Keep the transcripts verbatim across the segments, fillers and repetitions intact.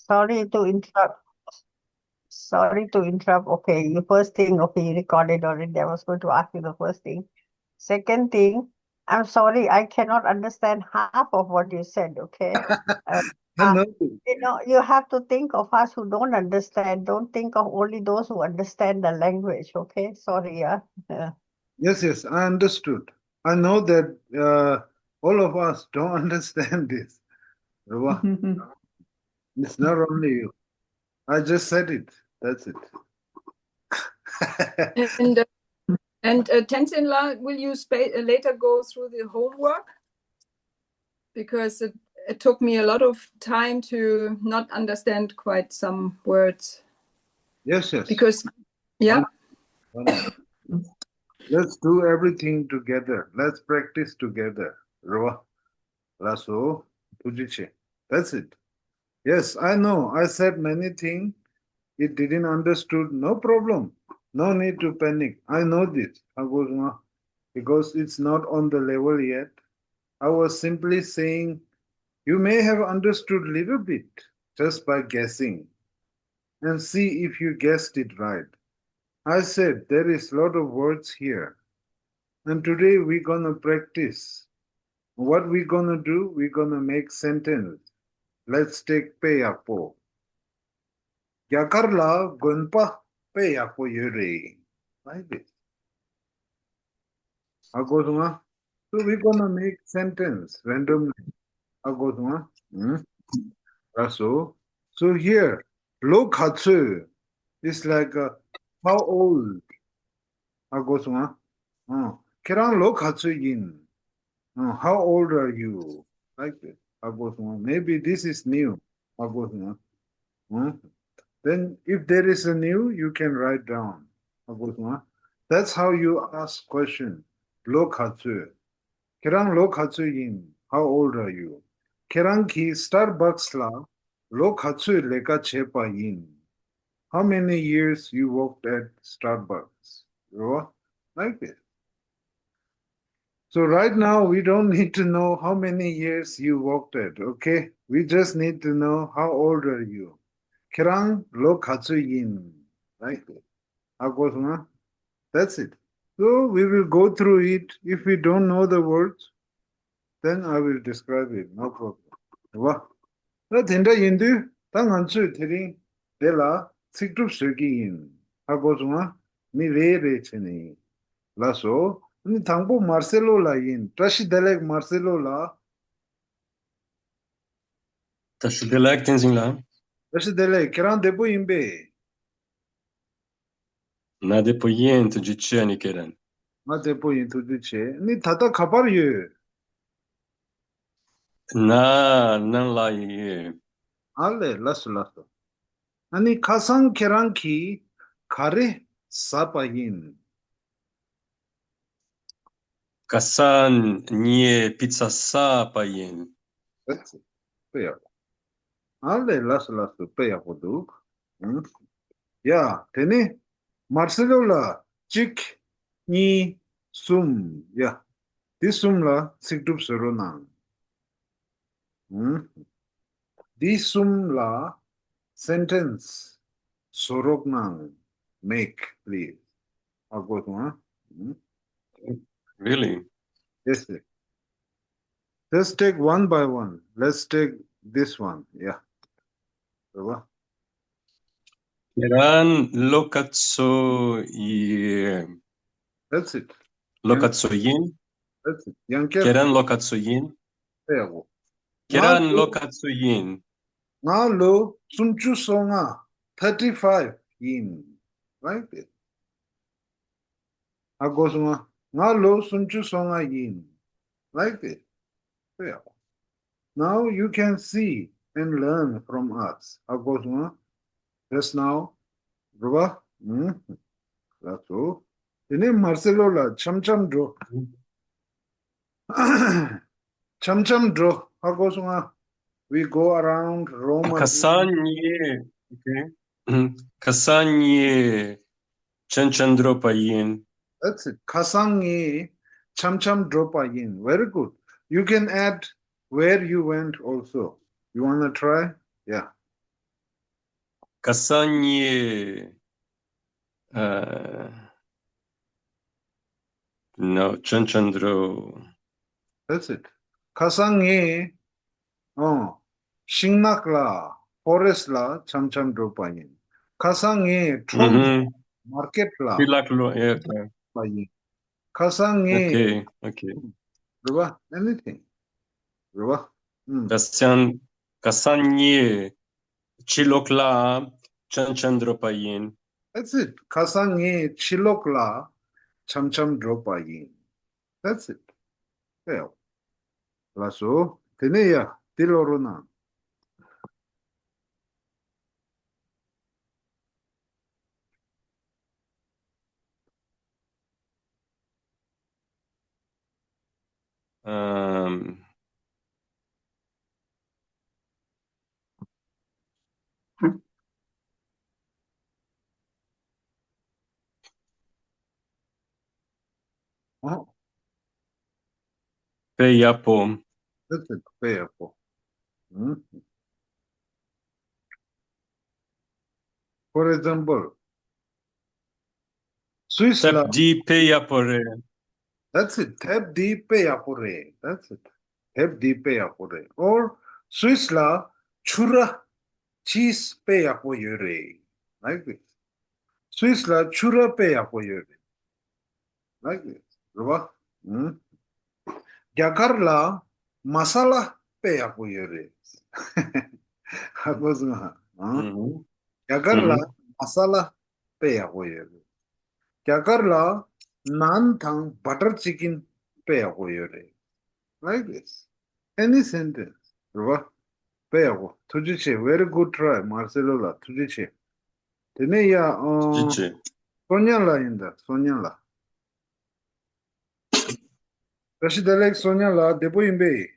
Sorry to interrupt. Sorry to interrupt. Okay, the first thing, okay, you recorded already. I was going to ask you the first thing. Second thing, I'm sorry, I cannot understand half of what you said, okay? Uh, I uh, know. you know, you have to think of us who don't understand. Don't think of only those who understand the language, okay? Sorry, yeah. Yeah. Yes, yes, I understood. I know that uh, all of us don't understand this. Ruwa, it's not only you. I just said it. That's it. And uh, and uh, Tenzin La, will you spa- uh, later go through the homework? Because it, it took me a lot of time to not understand quite some words. Yes, yes. Because, yeah, Let's do everything together. Let's practice together. Ruwa, laso, pujiche. That's it. Yes, I know. I said many things. It didn't understood. No problem. No need to panic. I know this. Agosma, because it's not on the level yet. I was simply saying you may have understood little bit just by guessing and see if you guessed it right. I said there is lot of words here. And today we're gonna practice. What we're gonna do, we're gonna make sentence. Let's take peyapo. Yakar la gonpa peyapo yore. Like this. Agosma. So we're gonna make sentence randomly. Agosma. Hmm? That's all. So here, lo katsu is like uh, how old? Agosma. Uh, kerang lo katsu yin. Uh, how old are you? Like this. Agosma. Maybe this is new. Agosma. Hmm? Then if there is a new, you can write down. Agosma. That's how you ask question. Lo katsu. Kerang lo katsu yin. How old are you? Kerang ki Starbucks la lo katsu leka chepa yin. How many years you worked at Starbucks? Ruwa, like this. So right now we don't need to know how many years you worked at, okay? We just need to know how old are you. Kerang lo katsu yin, like this. Agosma. That's it. So we will go through it. If we don't know the words, then I will describe it. No problem. Ruwa. ད་དེ་འདྲ་ཡིན་དུས་ད་ང་ཚོས་དེ་རིང་དེ་ལ་ཚིག་གྲུབ་བཟོ་གི་ཡིན། ཧ་གོ་སོང་ང་། མི་རེ་རེ་བྱས་ནས་ཡིན། ལགས་སོ། ཨ་ནི་དང་པོ་མར་སེ་ལོ་ལགས་ཡིན། བཀྲ་ཤིས་བདེ་ལེགས་མར་སེ་ལོ་ལགས། བཀྲ་ཤིས་བདེ་ལེགས་བསྟན་འཛིན་ལགས། བཀྲ་ཤིས་བདེ་ལེགས། ཁྱེད་རང་བདེ་པོ་ཡིན་པས། ང་བདེ་པོ་ཡིན། ཐུགས་རྗེ་ཆེ། ཨ་ནི་ཁྱེད་རང་། ང་བདེ་པོ་ཡིན། ཐུགས་རྗེ་ཆེ། ཨ་ནི་ད་ལྟ་ག་པར་ཡོད། ང་ནང་ལ་ཡོད། ཨ་ལས། ལགས་སོ་ལགས་སོ། ཨ་ནི་ཁ་སང་ཁྱེད་རང་གིས་ག་རེ་ཟ་བ་ཡིན། ཁ་སང་ངས་པི་ཙ་ཟ་བ་ཡིན། དཔེ་ཡག་པོ། ཨ་ལས། ལགས་སོ་ལགས་སོ། དཔེ་ཡག་པོ་འདུག། ཨང་། ཡ། དེ་ནས་མར་སེ་ལོ་ལགས། གཅིག་གཉིས། གསུམ། ཡ། འདི་གསུམ་ལ་ཚིག་གྲུབ་བཟོ་རོགས་གནང་། ཨང་། འདི་གསུམ་ལ་སེན་ཊེན་སི་བཟོ་རོགས་གནང་། Make, please. ཧ་གོ་སོང་ང་། ཨང་། Really? Yes, sir. Let's take one by one. Let's take this one. Yeah. རེད་བ། ཁྱེད་རང་ལོ་ག་ཚོད་ཡིན། That's it. ལོ་ག་ཚོད་ཡིན། That's it. ཡང་བསྐྱར། ཁྱེད་རང་ལོ་ག་ཚོད་ཡིན། དཔེ་ཡག་པོ། ཁྱེད་རང་ལོ་ག་ཚོད་ཡིན། ང་ལོ་སུམ་ཅུ་སོ་ལྔ། Thirty-five ཡིན། Right there. ཧ་གོ་སོང་ང་། ང་ལོ་སུམ་ཅུ་སོ་ལྔ་ཡིན། Like this. དཔེ་ཡག་པོ། Now you can see and learn from us. ཧ་གོ་སོང་ང་། Just now. རེད་བ། ཨང་། ལགས་སོ། དེ་ནས་མར་སེ་ལོ་ལགས། འཆམ་འཆམ་འགྲོ། འཆམ་འཆམ་འགྲོ། ཧ་གོ་སོང་ང་། We go around Roma. ཁ་སང་ངས། Okay. ཁ་སང་ངས་འཆམ་འཆམ་འགྲོ་བ་ཡིན། That's it. ཁ་སང་ངས་འཆམ་འཆམ་འགྲོ་བ་ཡིན། Very good. You can add where you went also. You wanna try? Yeah. ཁ་སང་ཉིན། ཨ། ནོ། ཅན་ཅན་དྲོ། That's it. ཁ་སང་ངས། ཨོ། ཤིང་ནགས་ལ། ཕོ་རེ་སི་ཊི་ལ་འཆམ་འཆམ་འགྲོ་པ་ཡིན། ཁ་སང་ངས་ཁྲོམ། ཨུ་ཧུམ། མར་ཀེ་ཊི་ལ། ཕི་ལག་ལོ་ཨེ། པ་ཡིན། ཁ་སང་ངས། Okay, okay. རེད་བ། Anything. རེད་བ། ཨུམ། ཁ་སང་། ཁ་སང་ངས་ཕྱི་ལོགས་ལ་འཆམ་འཆམ་འགྲོ་པ་ཡིན། That's it. ཁ་སང་ངས་ཕྱི་ལོགས་ལ་འཆམ་འཆམ་འགྲོ་པ་ཡིན། That's it. ཨེ། ལགས་སོ། དེ་ནས་ཡ། དེ་ཀློག་རོགས་གནང་། ཨམ། ཨ། དཔེ་ཡག་པོ། དཔེ་ཡག་པོ། ཨུམ། For example, སུད་སི་ལ། དེབ་འདི་དཔེ་ཡག་པོ་རེད། That's it. དེབ་འདི་དཔེ་ཡག་པོ་རེད། That's it. དེབ་འདི་དཔེ་ཡག་པོ་རེད། Or སུད་སི་ལ་ཕྱུ་ར། ཅིས་དཔེ་ཡག་པོ་ཡོད་རེད། Like this. སུད་སི་ལ་ཕྱུ་ར་དཔེ་ཡག་པོ་ཡོད་རེད། Like this. རེད་བ། ཨུམ། རྒྱ་གར་ལ་མ་ས་ལ་དཔེ་ཡག་པོ་ཡོད་རེད། ཧ་གོ་སོང་ང་། ཨང་། ཨུམ། རྒྱ་གར་ལ་ཨུམ། མ་ས་ལ་དཔེ་ཡག་པོ་ཡོད་རེད། རྒྱ་གར་ལ་ནཱན་དང་བ་ཊར་ཅི་ཀིན་དཔེ་ཡག་པོ་ཡོད་རེད། Like this. Any sentence. རེད་བ། དཔེ་ཡག་པོ། ཐུགས་རྗེ་ཆེ། Very good try, Marcelo ལགས། ཐུགས་རྗེ་ཆེ། དེ་ནས་ཡ། ཨ། ཐུགས་རྗེ་ཆེ། སོ་ཉ་ལགས་ཡིན་ད། སོ་ཉ་ལགས། བཀྲ་ཤིས་བདེ་ལེགས། སོ་ཉ་ལགས། བདེ་པོ་ཡིན་པས།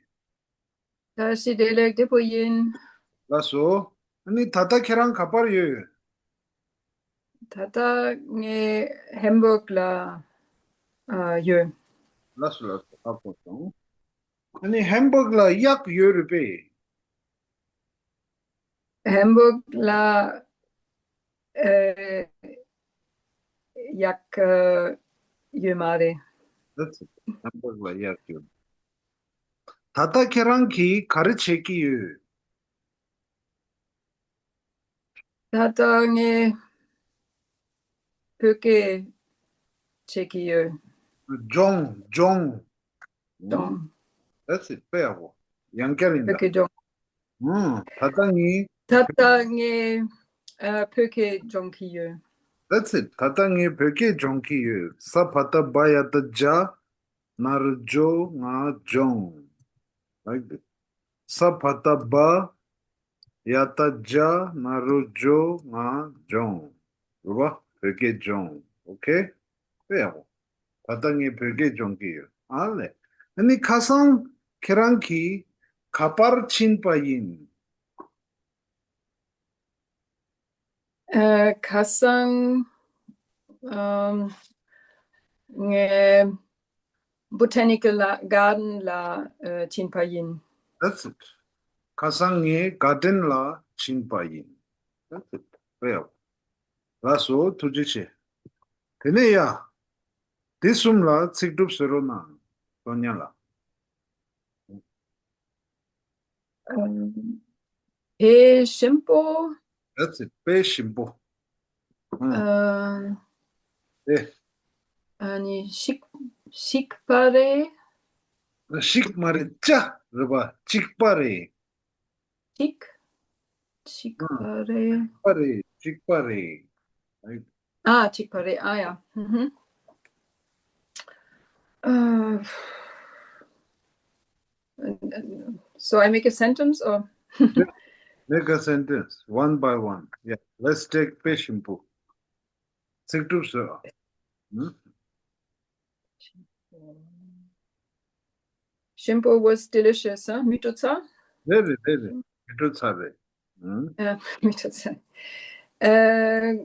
བཀྲ་ཤིས་བདེ་ལེགས། བདེ་པོ་ཡིན། ལགས་སོ། ཨ་ནི་ད་ལྟ་ཁྱེད་རང་ག་པར་ཡོད། ད་ལྟ་ངས་ཧེམ་བྷག་ལ། ཨ། ཡོད། ལགས་སོ། ལགས་སོ། ཧ་གོ་སོང་། ཨ་ནི་ཧེམ་བྷག་ལ་གཡག་ཡོད་རེད་པས། ཧེམ་བྷག་ལ། ཨེ། གཡག་ཡོད་མ་རེད། That's it. ཧེམ་བྷག་ལ་གཡག་ཡོད། ད་ལྟ་ཁྱེད་རང་གིས་ག་རེ་བྱེད་ཀྱི་ཡོད། ད་ལྟ་ངས་བོད་སྐད་བྱེད་ཀྱི་ཡོད། སྦྱོང་། སྦྱོང་། སྦྱོང་། That's it. དཔེ་ཡག་པོ། ཡང་བསྐྱར་ཡིན་བོད་ད། སྐད་སྦྱོང་། ཨུམ། ད་ལྟ་ངས། ད་ལྟ་ངས། ཨ། བོད་སྐད་སྦྱོང་གི་ཡོད། That's it. ད་ལྟ་ངས་བོད་སྐད་སྦྱོང་གི་ཡོད། ས་བ་ཏ་བ་ཡ་ཏ་སྦྱ། ན་རོ་སྦྱོ། ང་སྦྱོང་། Like this. ས་བ་ཏ་བ། ཡ་ཏ་སྦྱ། ན་རོ་སྦྱོ། ང་སྦྱོང་། རེད་བ། བོད་སྐད་སྦྱོང་། Okay. དཔེ་ཡག་པོ། ད་ལྟ་ངས་བོད་སྐད་སྦྱོང་གི་ཡོད། ཨ་ལས། ཨ་ནི་ཁ་སང་ཁྱེད་རང་གིས་ག་པར་ཕྱིན་པ་ཡིན། ཨ། ཁ་སང་། ཨམ། ངས་Botanical Garden ལ། ཨ། ཕྱིན་པ་ཡིན། That's it. ཁ་སང་ངས་གར་ཌེན་ལ་ཕྱིན་པ་ཡིན། That's it. དཔེ་ཡག་པོ། ལགས་སོ། ཐུགས་རྗེ་ཆེ། དེ་ནས་ཡ། དེ་གསུམ་ལ་ཚིག་གྲུབ་བཟོ་རོགས་གནང་། སོ་ཉ་ལགས། ཨམ། དཔེ་ཞིམ་པོ། That's it. དཔེ་ཞིམ་པོ། ཨང་། ཨ། དེ། ཨ་ནི་ཤིག་ཤིག་པ་རེད། ཤིག་མ་རེད། ཅ་རེད་པ། གཅིག་པ་རེད། གཅིག་གཅིག་ཨང་། པ་རེད། གཅིག་པ་རེད། གཅིག་པ་རེད། ཨ། གཅིག་པ་རེད། ཨ་ཡ། ཧུམ་ཧུམ། ཨ། So I make a sentence or? Make a sentence one by one. Yeah, let's take དཔེ་ཞིམ་པོ། ཚིག་གྲུབ་བཟོས། ཨ། ཧུམ། Shimpo was delicious, huh? མི་འགྲོ་ཚར། རེད་རེད་རེད་རེད། མི་འགྲོ་ཚར་རེད། ཨང་། ཨ། མི་འགྲོ་ཚར། ཨ།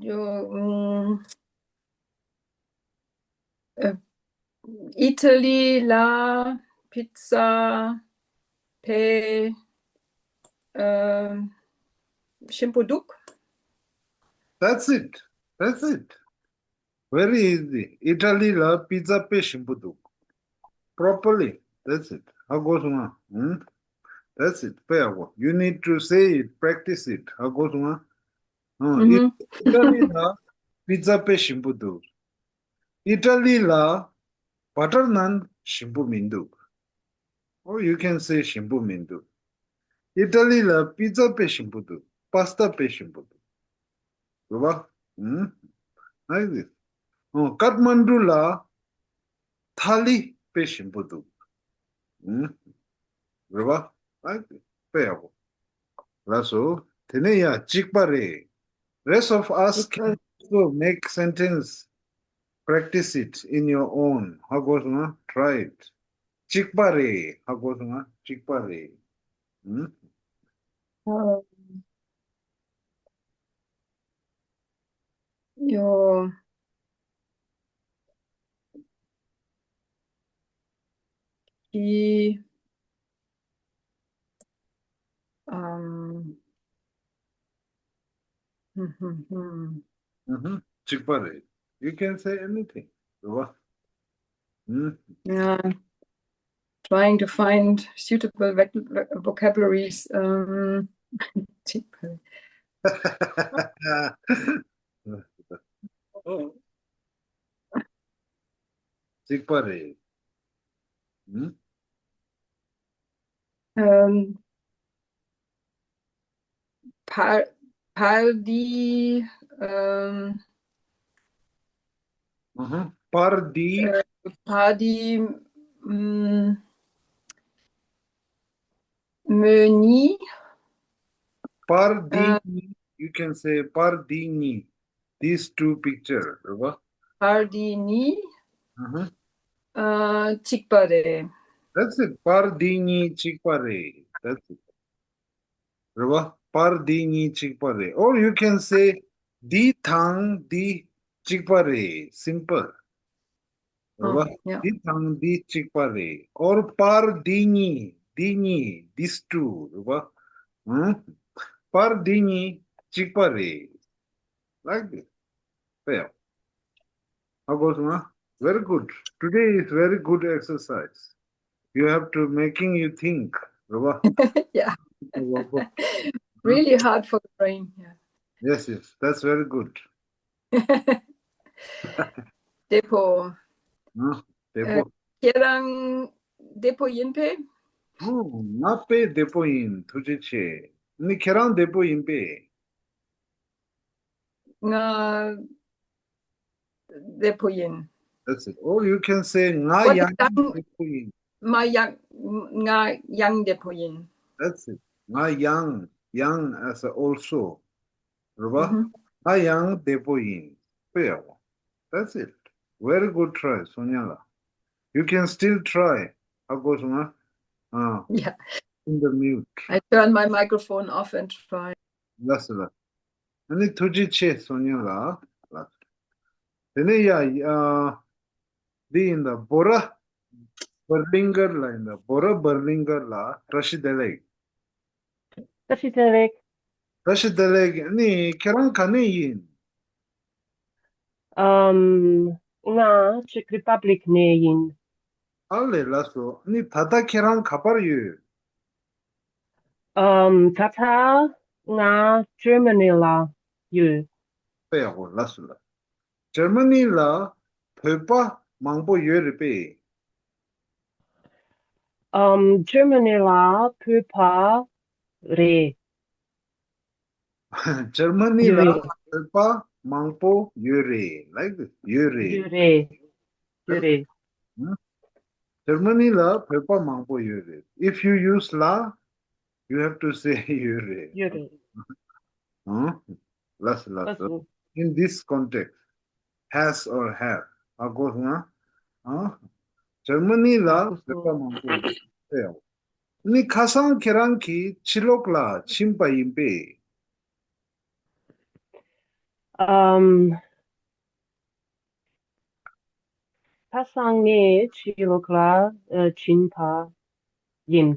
ཡོ། ཨུམ། ཨ། ཨི་ཊ་ལི་ལ་པི་ཛ་དཔེ་ ཨམ། ཞིམ་པོ་འདུག That's it. That's it. Very easy. ཨི་ཊ་ལི་ལ་པི་ཛ་དཔེ་ཞིམ་པོ་འདུག Properly. That's it. ཧ་གོ་སོང་ང་། ཨུམ། That's it. དཔེ་ཡག་པོ། You need to say it, practice it. ཧ་གོ་སོང་ང་། ཨུམ། ཨི་ཨི་ཊ་ལི་ལ་པི་ཛ་དཔེ་ཞིམ་པོ་འདུག་ཨི་ཊ་ལི་ལ་བ་ཊར་ནཱན་ཞིམ་པོ་མི་འདུག Or you can say ཞིམ་པོ་མི་འདུག་ཨི་ཊ་ལི་ལ་པི་ཛ་དཔེ་ཞིམ་པོ་འདུག་པ་སི་ཏ་དཔེ་ཞིམ་པོ་འདུག་རེད་པ། ཨུམ། Like this. ཨོ། ཀཏ་མན་ཌུ་ལ་ཐ་ལི་དཔེ་ཞིམ་པོ་འདུག་ཨུམ། རེད་པ། Like this. དཔེ་ཡག་པོ། ལགས་སོ། དེ་ནས་ཡ་གཅིག་པ་རེད། Rest of us can also make sentence, practice it in your own. ཧ་གོ་སོང་ང་། Try it. གཅིག་པ་རེད། ཧ་གོ་སོང་ང་། གཅིག་པ་རེད། ཨུམ། ཨ། ཡོ། ཁྱི། ཨམ། ཧུམ་ཧུམ་ཧུམ། ཨུ་ཧུམ། གཅིག་པ་རེད། You can say anything. རེད་པ། ཨུམ། Yeah. Trying to find suitable voc- vocabularies. Um, གཅིག་པ་རེད། གཅིག་པ་རེད། ཨུམ། ཨམ། ཕར། ཕར་འདི། ཨམ། ཨུ་ཧུམ། ཕར་འདི། ཨ། ཕར་འདི། ཨམ། མོ་གཉིས། ཕར་འདི་ཨ། གཉིས། You can say ཕར་འདི་གཉིས། These two picture. རེད་པ། ཕར་འདི་གཉིས། ཨུ་ཧུམ། ཨ། གཅིག་པ་རེད། That's it. ཕར་འདི་གཉིས་གཅིག་པ་རེད། That's it. རེད་པ། ཕར་འདི་གཉིས་གཅིག་པ་རེད། Or you can say འདི་དང་འདི་གཅིག་པ་རེད། Simple. རེད་ཨ། པ། Yeah. འདི་དང་འདི་གཅིག་པ་རེད། Or ཕར་འདི་གཉིས། འདི་གཉིས། These two. རེད་པ། ཨང་། ཕར་འདི་གཉིས་གཅིག་པ་རེད། Like this. དཔེ་ཡག་ཧ་གོ་སོང་ང་། Very good. Today is very good exercise. You have to making you think. རེད་པ། Yeah. Really hard for the brain. Yeah. Yes, yes. That's very good. བདེ་པོ། ཨ། བདེ་པོ། ཨ། ཁྱེད་རང་བདེ་པོ་ཡིན་པས། ཨོ། ང་དཔེ་བདེ་པོ་ཡིན། ཐུགས་རྗེ་ཆེ། ནི་ཁྱེད་རང་བདེ་པོ་ཡིན་པས། ང་བདེ་པོ་ཡིན། That's it. Or you can say ང་ཡང་བདེ་པོ་ཡིན། ང་ཡང་། ང་ཡང་བདེ་པོ་ཡིན། That's it. ང་ཡང་། ཡང་as a also. རེད་པ། ཨུ་ཧུམ། ང་ཡང་བདེ་པོ་ཡིན། དཔེ་ཡག་པོ། That's it. Very good try, Sonia ལགས། You can still try. ཧ་གོ་སོང་ང་། ཨ། Yeah. In the mute. I turn my microphone off and try. ལགས་སོ་ལགས། ཨ་ནི་ཐུགས་རྗེ་ཆེ། སོ་ཉ་ལགས། ལགས། དེ་ནས་ཡ། ཨ། འདི་ཡིན་ད། བོ་ར་བར་ལིང་གར་ལ་ཡིན་ད། བོ་ར་བར་ལིང་གར་ལ་བཀྲ་ཤིས་བདེ་ལེགས། བཀྲ་ཤིས་བདེ་ལེགས། བཀྲ་ཤིས་བདེ་ལེགས། ཨ་ནི་ཁྱེད་རང་ག་ནས་ཡིན། ཨམ། ང་ཅེཀ་རི་པབ་ལིག་ནས་ཡིན། ཨ་ལས། ལགས་སོ། ཨ་ནི་ད་ལྟ་ཁྱེད་རང་ག་པར་ཡོད། ཨམ། ད་ལྟ་ང་ཇར་མ་ནི་ལ་ཡོད། དཔེ་ཡག་པོ། ལགས་སོ་ལགས། ཇར་མ་ནི་ལ་བོད་པ་མང་པོ་ཡོད་རེད་པས། ཨམ། ཇར་མ་ནི་ལ་བོད་པ་རེད། ཇར་མ་ནི་ལ་ཡོད་རེད། བོད་པ་མང་པོ་ཡོད་རེད། Like this. ཡོད་རེད། ཡོད་རེད། ཡོད་རེད། ཇར་མ་ནི་ལ་བོད་པ་མང་པོ་ཡོད་རེད། If you use ལ། You have to say ཡོད་རེད། ཡོད་རེད། ཨང་། ལགས་སོ། ལགས་སོ། ལགས་སོ། In this context, has or have. ཧ་གོ་སོང་ང་། ཨང་། ཇར་མ་ནི་ལ་ལགས་སོ། བོད་པ་མང་པོ་ཡོད་རེད། ཨེ་ཡ། ནི་ཁ་སང་ཁྱེད་རང་གིས་ཕྱི་ལོགས་ལ་ཕྱིན་པ་ཡིན་པས། ཨམ། ཁ་སང་ངས་ཕྱི་ལོགས་ལ་ཕྱིན་པ་ཡིན།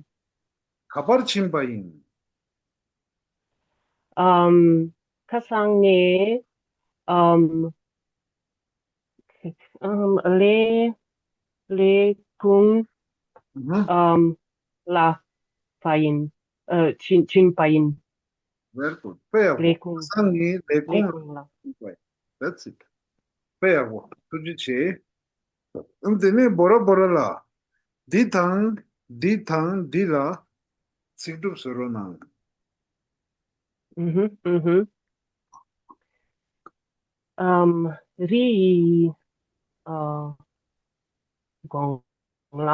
ག་པར་ཕྱིན་པ་ཡིན། ཨམ། ཁ་སང་ངས་ཨམ། ཨམ། ལས་ལས་ཁུངས་ཨུ་ཧུ། ཨམ། ལ་བ་ཡིན། ཨ། ཕྱིན་ཕྱིན་པ་ཡིན། Very good. དཔེ་ཡག་པོ། ལས་ཁུངས། ཁ་སང་ངས་ལས་ལས་ཁུངས་ལ། ཁུངས་ལ། That's it. དཔེ་ཡག་པོ། ཐུགས་རྗེ་ཆེ། ཨང་། དེ་ནས་བོ་ར་བོ་ར་ལ། འདི་དང་འདི་དང་འདི་ལ་ཚིག་གྲུབ་བཟོ་རོགས་གནང་། ཨུ་ཧུ། ཨུ་ཧུ། ཨམ། རི་ཡི་ཨ་སྒང་ལ།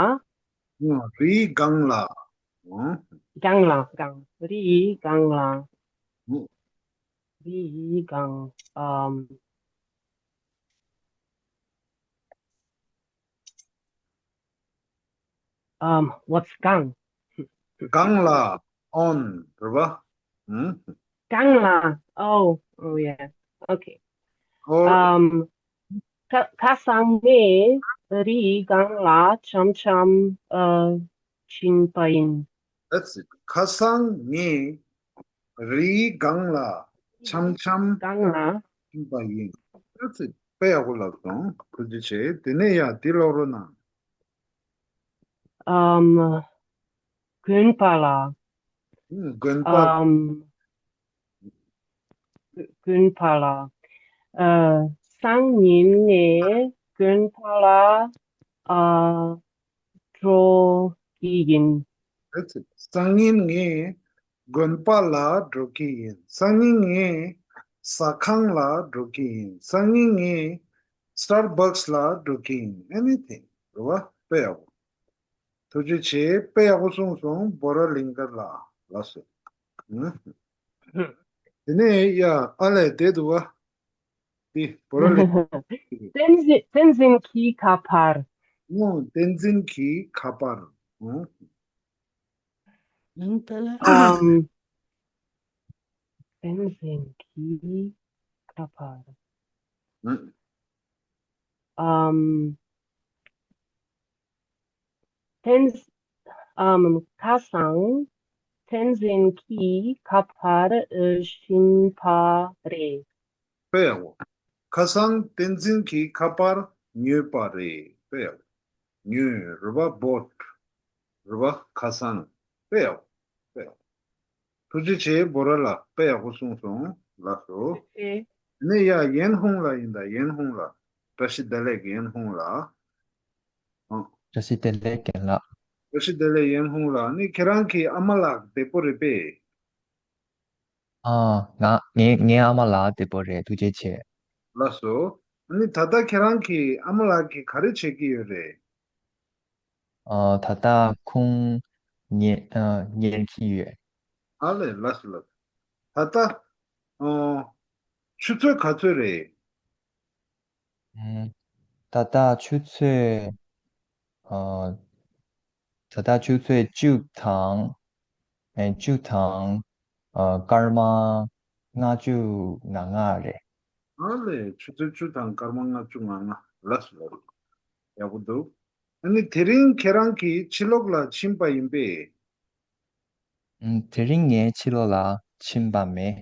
ཨང་། རི་ཡི་སྒང་ལ། ཨང་། སྒང་ལ། སྒང་། རི་ཡི་སྒང་ལ། ཨང་། རི་ཡི་སྒང་། ཨམ། ཨམ། What's སྒང་། སྒང་ལ། on རེད་པ། ཨང་། སྒང་ལ། Oh, oh yeah. Okay. ཨོ། ཨམ། ཁ་ཁ་སང་ངས་རི་ཡི་སྒང་ལ་འཆམ་འཆམ་ཨ། ཕྱིན་པ་ཡིན། That's it. ཁ་སང་ངས་རི་ཡི་སྒང་ལ་འཆམ་འཆམ་སྒང་ལ། ཕྱིན་པ་ཡིན། That's it. དཔེ་ཡག་པོ་ལབ་སོང་། ཐུགས་རྗེ་ཆེ། དེ་ནས་ཡ་འདི་ཀློག་རོགས་གནང་། ཨམ། དགོན་པ་ལ། ཨང་། དགོན་པ། ཨམ། དགོན་པ་ལ། ཨ། སང་ཉིན་ངས་དགོན་པ་ལ་ཨ་འགྲོ་གི་ཡིན། That's it. སང་ཉིན་ངས་དགོན་པ་ལ་འགྲོ་གི་ཡིན། སང་ཉིན་ངས་ཟ་ཁང་ལ་འགྲོ་གི་ཡིན། སང་ཉིན་ངས་Starbucks ལ་འགྲོ་གི་ཡིན། Anything. རེད་པ། དཔེ་ཡག་པོ། ཐུགས་རྗེ་ཆེ། དཔེ་ཡག་པོ་གསུངས་སོང་། བོ་ར་གླིང་དཀར་ལགས། ལགས་སོ། ཨང་། དེ་ནས་ཡ་ཨ་ལས་བསྡད་འདུག་པ། འདི་བོ་ར་གླིང་། བསྟན་འཛིན། བསྟན་འཛིན་གྱི་ཁ་པར། ཨང་། བསྟན་འཛིན་གྱི་ཁ་པར། ཨང་། ཨང་། བསྟན་འཛིན་གྱི་ཁ་པར། ཨང་། ཨམ། བསྟན། ཨམ། ཁ་སང་བསྟན་འཛིན་གྱི་ཁ་པར་ཨ་བྱིན་པ་རེད། དཔེ་ཡག་པོ། ཁ་སང་བསྟན་འཛིན་གྱི་ཁ་པར་ཉོས་པ་རེད། དཔེ་ཡག་པོ། ཉོས་རེད་པ། Bought རེད་པ། ཁ་སང་། དཔེ་ཡག་པོ། དཔེ་ཡག་པོ། ཐུགས་རྗེ་ཆེ། བོ་ར་ལགས། དཔེ་ཡག་པོ་གསུངས་སོང་། ལགས་སོ། ཨེ། དེ་ནས་ཡ་ཡན་ཧུང་ལགས་ཡིན་ད། ཡན་ཧུང་ལགས། བཀྲ་ཤིས་བདེ་ལེགས། ཡན་ཧུང་ལགས། ཨ། བཀྲ་ཤིས་བདེ་ལེགས། རྒན་ལགས། བཀྲ་ཤིས་བདེ་ལེགས། ཡན་ཧུང་ལགས། ནི་ཁྱེད་རང་གི་ཨ་མ་ལགས་བདེ་པོ་རེད་པས། ཨ། ང་ངའི་ངའི་ཨ་མ་ལགས་བདེ་པོ་རེད། ཐུགས་རྗེ་ཆེ། ལགས་སོ། ནི་ད་ལྟ་ཁྱེད་རང་གི་ཨ་མ་ལགས་ཀྱིས་ག་རེ་བྱེད་ཀྱི་ཡོད་རེད། ཨ། ད་ལྟ་ཁོང་ཉལ། ཨ། ཉལ་གྱི་ཡོད། ཨ་ལས། ལགས་སོ་ལགས། ད་ལྟ། ཨ། ཆུ་ཚོད་ག་ཚོད་རེད། ཨ། ད་ལྟ་ཆུ་ཚོད། ཨ། ད་ལྟ་ཆུ་ཚོད་བཅུ་དང་། ཨ། བཅུ་དང་། ཨ། སྐར་མ་ལྔ་བཅུ་ང་ལྔ་རེད། ཨ་ལས། ཆུ་ཚོད་བཅུ་དང་སྐར་མ་ལྔ་བཅུ་ང་ལྔ། ལགས་སོ་ལགས་སོ། ཡག་པོ་འདུག་ཨ་ནི་དེ་རིང་ཁྱེད་རང་གིས་ཕྱི་ལོགས་ལ་ཕྱིན་པ་ཡིན་པས། ཨུམ། དེ་རིང་ངས་ཕྱི་ལོགས་ལ་ཕྱིན་པ་མེད།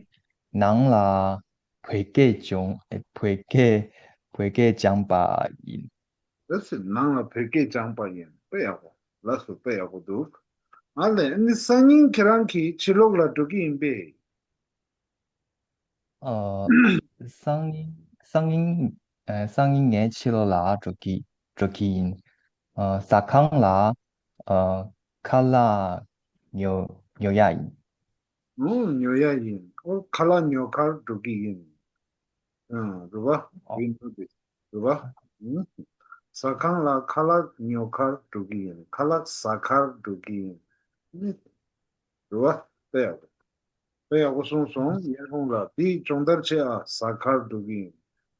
ནང་ལ་བོད་སྐད་སྦྱོང་། ཨེ། བོད་སྐད་བོད་སྐད་སྦྱངས་པ་ཡིན། ལགས་སོ། ནང་ལ་བོད་སྐད་སྦྱངས་པ་ཡིན། དཔེ་ཡག་པོ། ལགས་སོ། དཔེ་ཡག་པོ་འདུག་ཨ་ལས། ཨ་ནི་སང་ཉིན་ཁྱེད་རང་གིས་ཕྱི་ལོགས་ལ་འགྲོ་གི་ཡིན་པས། ཨ། སང་ཉིན། སང་ཉིན། ཨ། སང་ཉིན་ངས་ཕྱི་ལོགས་ལ་འགྲོ་གི་འགྲོ་གི་ཡིན། ཨ། ཟ་ཁང་ལ། ཨ། ཁ་ལག་ཉོ་ཉོ་ཡ་ཡིན། ཨོ། ཉོ་ཡ་ཡིན། ཨོ། ཁ་ལག་ཉོ་གར་འགྲོ་གི་ཡིན། ཨ། རེད་པ། ཨོ། ཡིན་འགྲོ་གི། རེད་པ། ཨུ། ཟ་ཁང་ལ་ཁ་ལག་ཉོ་གར་འགྲོ་གི་ཡིན། ཁ་ལག་ཟ་གར་འགྲོ་གི་ཡིན། ཨ་ནི། རེད་པ། དཔེ་ཡག་པོ། དཔེ་ཡག་པོ་གསུངས་སོང་། ཡན་ཧུང་ལགས། འདི་སྦྱོང་བརྡར་བྱེད་ཨ། ཟ་གར་འགྲོ་གི་ཡིན།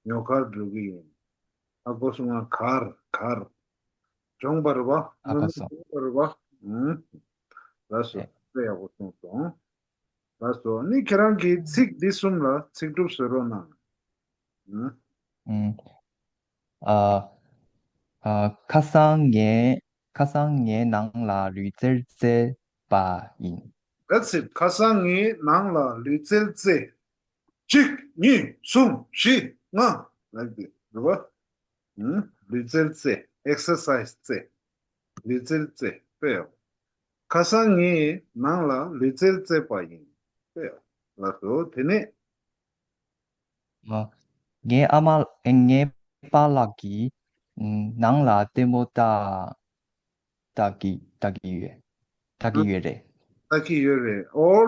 ཉོ་གར་འགྲོ་གི་ཡིན། ཨ། གོ་སོང་ང་། གར། གར། སྦྱོང་བར་བ། ཨ། གོ་སོང་། སྦྱོང་བར་བ། ཨུ། ལགས་སོ། ཨེ། དཔེ་ཡག་པོ་གསུངས་སོང་། ལགས་སོ། ནི་ཁྱེད་རང་གིས་ཚིག་འདི་གསུམ་ལ་ཚིག་གྲུབ་བཟོ་རོགས་གནང་། ཨུ། ཨུམ། ཨ། ཨ། ཁ་སང་ངས་ཁ་སང་ངའི་ནང་ལ་ལུས་རྩལ་རྩེད་པ་ཡིན། That's it. ཁ་སང་ངས་ནང་ལ་ལུས་རྩལ་རྩེ། གཅིག་གཉིས། གསུམ། བཞི། ལྔ། Like this. རེད་བ། ལུས་རྩལ་རྩེ། Exercise རྩེ། ལུས་རྩལ་རྩེ། དཔེ་ཡག་ཁ་སང་ངས་ནང་ལ་ལུས་རྩལ་རྩེས་པ་ཡིན། དཔེ་ཡག་ལགས་སོ། དེ་ནས། ཨ། ངའི་ཨ་མ། ངའི་པཱ་ལགས་ཀྱིས་ནང་ལ་ལྟད་མོ་ལྟ་ལྟ་གི་ལྟ་གི་ཡོད། ལྟ་གི་ཡོད་རེད། ལྟ་གི་ཡོད་རེད། Or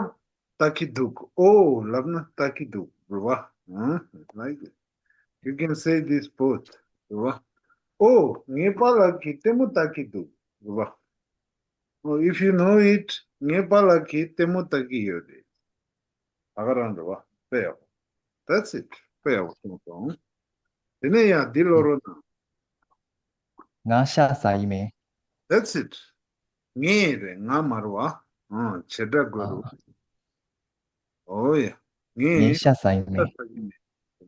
ལྟ་གི་འདུག་ཨོ་ལབ་ན་ལྟ་གི་འདུག་རེད་བ། Like this. You can say this both. རེད་བ། ཨོ། ངའི་པཱ་ལགས་ཀྱིས་ལྟད་མོ་ལྟ་གི་འདུག་རེད་བ། Oh, if you know it, ངའི་པཱ་ལགས་ཀྱིས་ལྟད་མོ་ལྟ་གི་ཡོད་རེད། ད་ག་རང་རེད་བ། དཔེ་ཡག That's it. དཔེ་ཡག་གསུངས་སོང་། དེ་ནས་ཡང་འདི་ཀློག་རོགས་གནང་། ང་ཤ་ཟ་ཡི་མེད། That's it. ངས་རེད། ང་མ་རེད་བ། ཨང་། བྱེད་སྒྲ་དགོས་རེད་བ། ཨོ་ཡ། ངས་ངས་ཤ་ཟ་ཡི་མེད།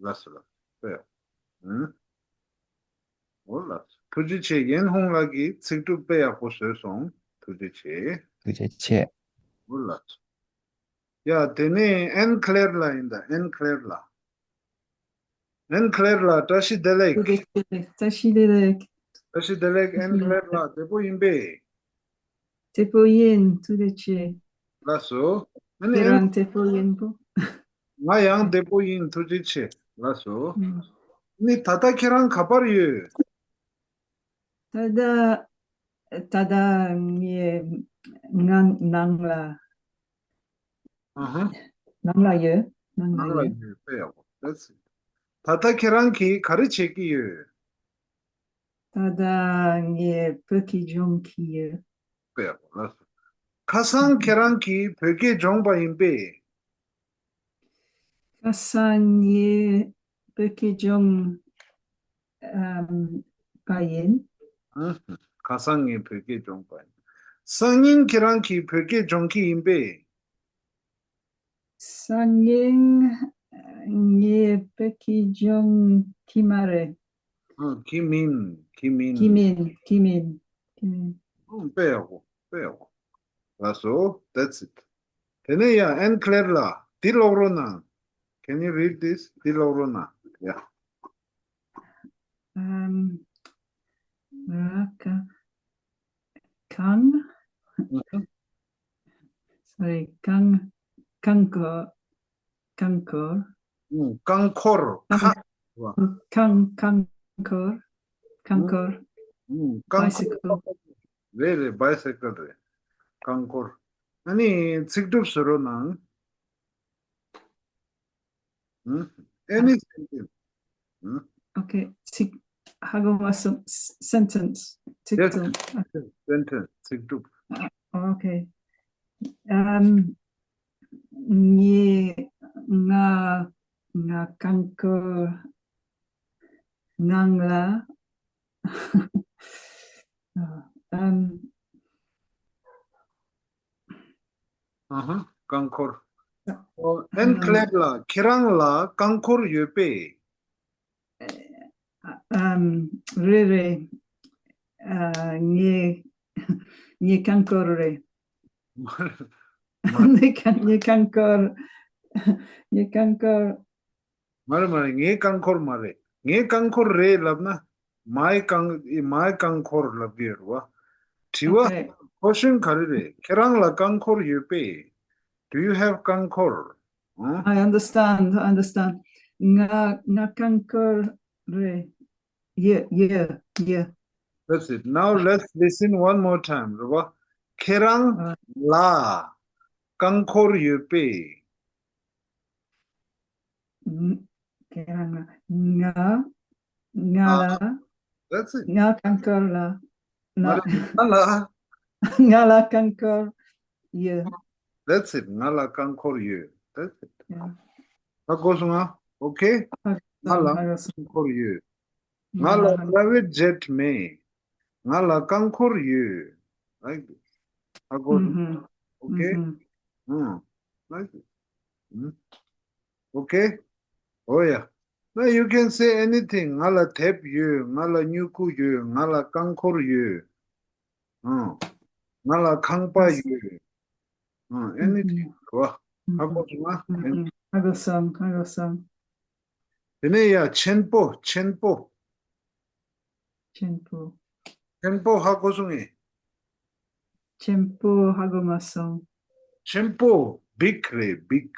ལགས་སོ་ལགས། དཔེ་ཡག་ཨང་། འོ་ལགས། ཐུགས་རྗེ་ཆེ། ཡན་ཧུང་ལགས་ཀྱིས་ཚིག་གྲུབ་དཔེ་ཡག་པོ་བཟོས་སོང་། ཐུགས་རྗེ་ཆེ། ཐུགས་རྗེ་ཆེ། འོ་ལགས། ཡ། དེ་ནས་ཨན་ཁི་ལེར་ལགས་ཡིན་ད། ཨན་ཁི་ལེར་ལགས། ཨན་ཁི་ལེར་ལགས། བཀྲ་ཤིས་བདེ་ལེགས། ཐུགས་རྗེ་ཆེ། བཀྲ་ཤིས་བདེ་ལེགས། བཀྲ་ཤིས་བདེ་ལེགས། ཨན་ཁི་ལེར་ལགས། བདེ་པོ་ཡིན་པས། བདེ་པོ་ཡིན། ཐུགས་རྗེ་ཆེ། ལགས་སོ། ཨ་ནི་ཁྱེད་རང་བདེ་པོ་ཡིན་པོ། ང་ཡང་བདེ་པོ་ཡིན། ཐུགས་རྗེ་ཆེ། ལགས་སོ། ཨ་ནི་ད་ལྟ་ཁྱེད་རང་ག་པར་ཡོད། ད་ལྟ་ད་ལྟ་ངའི་ནང་ནང་ལ། ཨ་ཧ། ནང་ལ་ཡོད། ནང་ལ་ནང་ལ་ཡོད། ཡོད། དཔེ་ཡག་པོ། That's it. ད་ལྟ་ཁྱེད་རང་གིས་ག་རེ་བྱེད་ཀྱི་ཡོད། ད་ལྟ་ངས་བོད་ཀྱི་སྦྱོང་གི་ཡོད། དཔེ་ཡག་པོ། ལགས་སོ། ཁ་སང་ཁྱེད་རང་གིས་བོད་སྐད་སྦྱོང་པ་ཡིན་པས། ཁ་སང་ངས་བོད་སྐད་སྦྱོང་ཨམ་པ་ཡིན། ཨ་ཧ། ཁ་སང་ངས་བོད་སྐད་སྦྱོང་པ་ཡིན། སང་ཉིན་ཁྱེད་རང་གིས་བོད་སྐད་སྦྱོང་གི་ཡིན་པས། སང་ཉིན་ངས་བོད་སྐད་སྦྱོང་གི་མ་རེད། ཨ། གི་མིན། གི་མིན། གི་མིན། གི་མིན། གི་མིན། ཨ། དཔེ་ཡག་པོ། དཔེ་ཡག་པོ། ལགས་སོ། That's it. དེ་ནས་ཡ། ཨན་ཁི་ལེར་ལགས། འདི་ཀློག་རོགས་གནང་། Can you read this? འདི་ཀློག་རོགས་གནང་། ཡ། ཨམ། ར་ཀ་གང་། ཨ་ཧ། Sorry། རྐང་། རྐང་འཁོར། རྐང་འཁོར། ཨུ། རྐང་འཁོར། ཁ། རྐང་། རྐང་། རྐང་འཁོར། རྐང་འཁོར། ཨུ། རྐང་འཁོར། Bicycle། རེད་རེད། Bicycle རེད། རྐང་འཁོར། ཨ་ནི་ཚིག་གྲུབ་བཟོ་རོགས་གནང་། ཨུ། Any sentence. ཨུ། Okay. ཚིག་ཧ་གོ་མ་སོང་། Sentence. ཚིག་Yes. གྲུབ། Sentence. ཚིག་གྲུབ། Okay. ཨམ། ངས། ང་། ང་རྐང་འཁོར་ནང་ལ། ཨམ། ཨ་ཧ། རྐང་འཁོར། ཨོ། ཨན་ཁི་ལེར་ལགས། ཁྱེད་རང་ལ་རྐང་འཁོར་ཡོད་པས། ཨམ། རེད་རེད། ཨ། ངའི་ངའི་རྐང་འཁོར་རེད། ངའི་རྐང་ངའི་རྐང་འཁོར། ངའི་རྐང་འཁོར། མ་རེད་མ་རེད། ངའི་རྐང་འཁོར་མ་རེད། ངའི་རྐང་འཁོར་རེད་ལབ་ན། མའི་རྐང་། མའི་རྐང་འཁོར་ལབ་ཀྱི་ཡོད་རེད་བ། དྲི་བ། Okay. Question ག་རེ་རེད། ཁྱེད་རང་ལ་རྐང་འཁོར་ཡོད་པས། Do you have རྐང་འཁོར། ཨང་། I understand. I understand. ང་ང་རྐང་འཁོར་རེད། ཡོད། ཡོད། ཡོད། That's it. Now let's listen one more time. རེད་བ། ཁྱེད་རང་ལ་རྐང་འཁོར་ཡོད་པས། ཁྱེད་རང་ལ། ང་། ང་ལ། That's it. ང་རྐང་འཁོར་ལ། ང་ལ། ང་ལ་རྐང་འཁོར་ཡོད། That's it. ང་ལ་རྐང་འཁོར་ཡོད། That's it. ཧ་གོ་སོང་ང་། Okay. ང་ལ་རྐང་འཁོར་ཡོད། ང་ལ་private jet མེད། ང་ལ་རྐང་འཁོར་ཡོད། Like this. ཧ་གོ་སོང་། Okay. Like this. Okay. Oh yeah. Now you can say anything. ང་ལ་དེབ་ཡོད། ང་ལ་སྨྱུ་གུ་ཡོད། ང་ལ་རྐང་འཁོར་ཡོད། ང་ལ་ཁང་པ་ཡོད། ཨ། anything རེད་བ། ཧ་གོ་སོང་ང་། ཨ། ཧ་གོ་སོང་། ཧ་གོ་སོང་། དེ་ནས་ཡ། ཆེན་པོ། ཆེན་པོ། ཆེན་པོ། ཆེན་པོ་ཧ་གོ་སོང་ངས། ཆེན་པོ་ཧ་གོ་མ་སོང་། ཆེན་པོ་big རེད། big།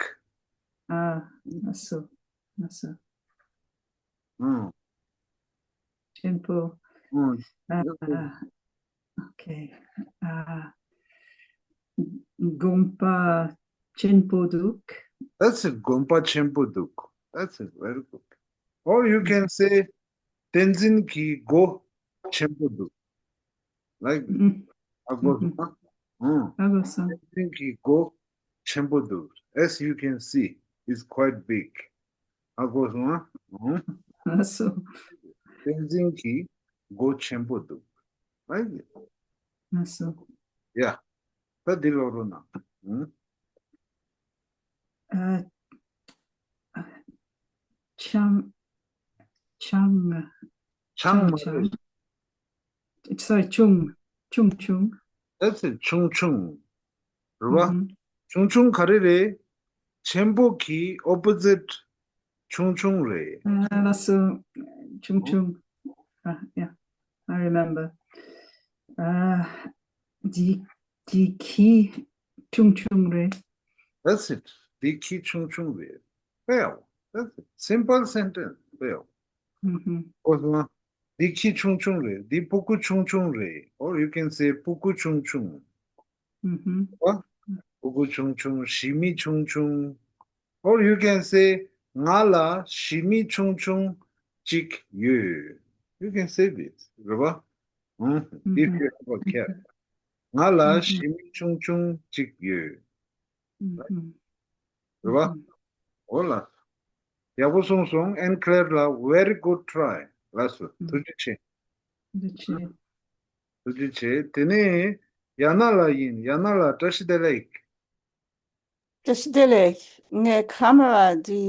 ཨ། ལགས་སོ། ལགས་སོ། ཨང་། ཆེན་པོ། ཨང་། ཨ། ཨོ་ཁེ། ཨ། དགོན་པ་ཆེན་པོ་འདུག That's it. དགོན་པ་ཆེན་པོ་འདུག That's it. Very good. Or you can say བསྟན་འཛིན་གྱི་སྒོ་ཆེན་པོ་འདུག Like this. ཨ་གོ་སོང་ཨ། ཨང་། ཨ་གོ་སོང་། བསྟན་འཛིན་གྱི་སྒོ་ཆེན་པོ་འདུག As you can see, it's quite big. ཨ་གོ་སོང་ཨ། ཨང་། ལགས་སོ། བསྟན་འཛིན་གྱི་སྒོ་ཆེན་པོ་འདུག Like this. ལགས་སོ། ཡ། ད་འདི་ཀློག་རོགས་གནང་། ཨང་། ཨ། ཆང་། ཆང་། ཆང་མ་རེད། Sorry, ཆུང་། ཆུང་ཆུང་། That's it. ཆུང་ཆུང་། རེད་བ། ཆུང་ཆུང་ག་རེ་རེད། ཆེན་པོ་གི་opposite ཆུང་ཆུང་རེད། ཨ། ལགས་སོ། ཆུང་ཆུང་། ཨ། yeah, I remember. ཨ། འདི། འདི་ཁྱི་ཆུང་ཆུང་རེད། That's it. འདི་ཁྱི་ཆུང་ཆུང་རེད། Well, that's it. Simple sentence. Well. ཨོ་ལ། འདི་ཁྱི་ཆུང་ཆུང་རེད། འདི་སྤུ་གུ་ཆུང་ཆུང་རེད། Or you can say སྤུ་གུ་ཆུང་ཆུང་། ཨ། སྤུ་གུ་ཆུང་ཆུང་། ཞི་མི་ཆུང་ཆུང་། Or you can say ང་ལ་ཞི་མི་ཆུང་ཆུང་གཅིག་ཡོད། You can say this. རེད་བ། ཨང་། If you have a cat. ང་ལ་ཞི་མི་ཆུང་ཆུང་གཅིག་ཡོད། རེད་བ། འོ་ལགས། ཡག་པོ་གསུངས་སོང་། ཨན་ཁི་ལེར་ལ་very good try. ལགས་སོ། ཐུགས་རྗེ་ཆེ། ཐུགས་རྗེ་ཆེ། ཐུགས་རྗེ་ཆེ། དེ་ནས་ཡ་ན་ལགས་ཡིན། ཡ་ན་ལགས་བཀྲ་ཤིས་བདེ་ལེགས། བཀྲ་ཤིས་བདེ་ལེགས། ངས་ཁ་མ་ལ་དེ་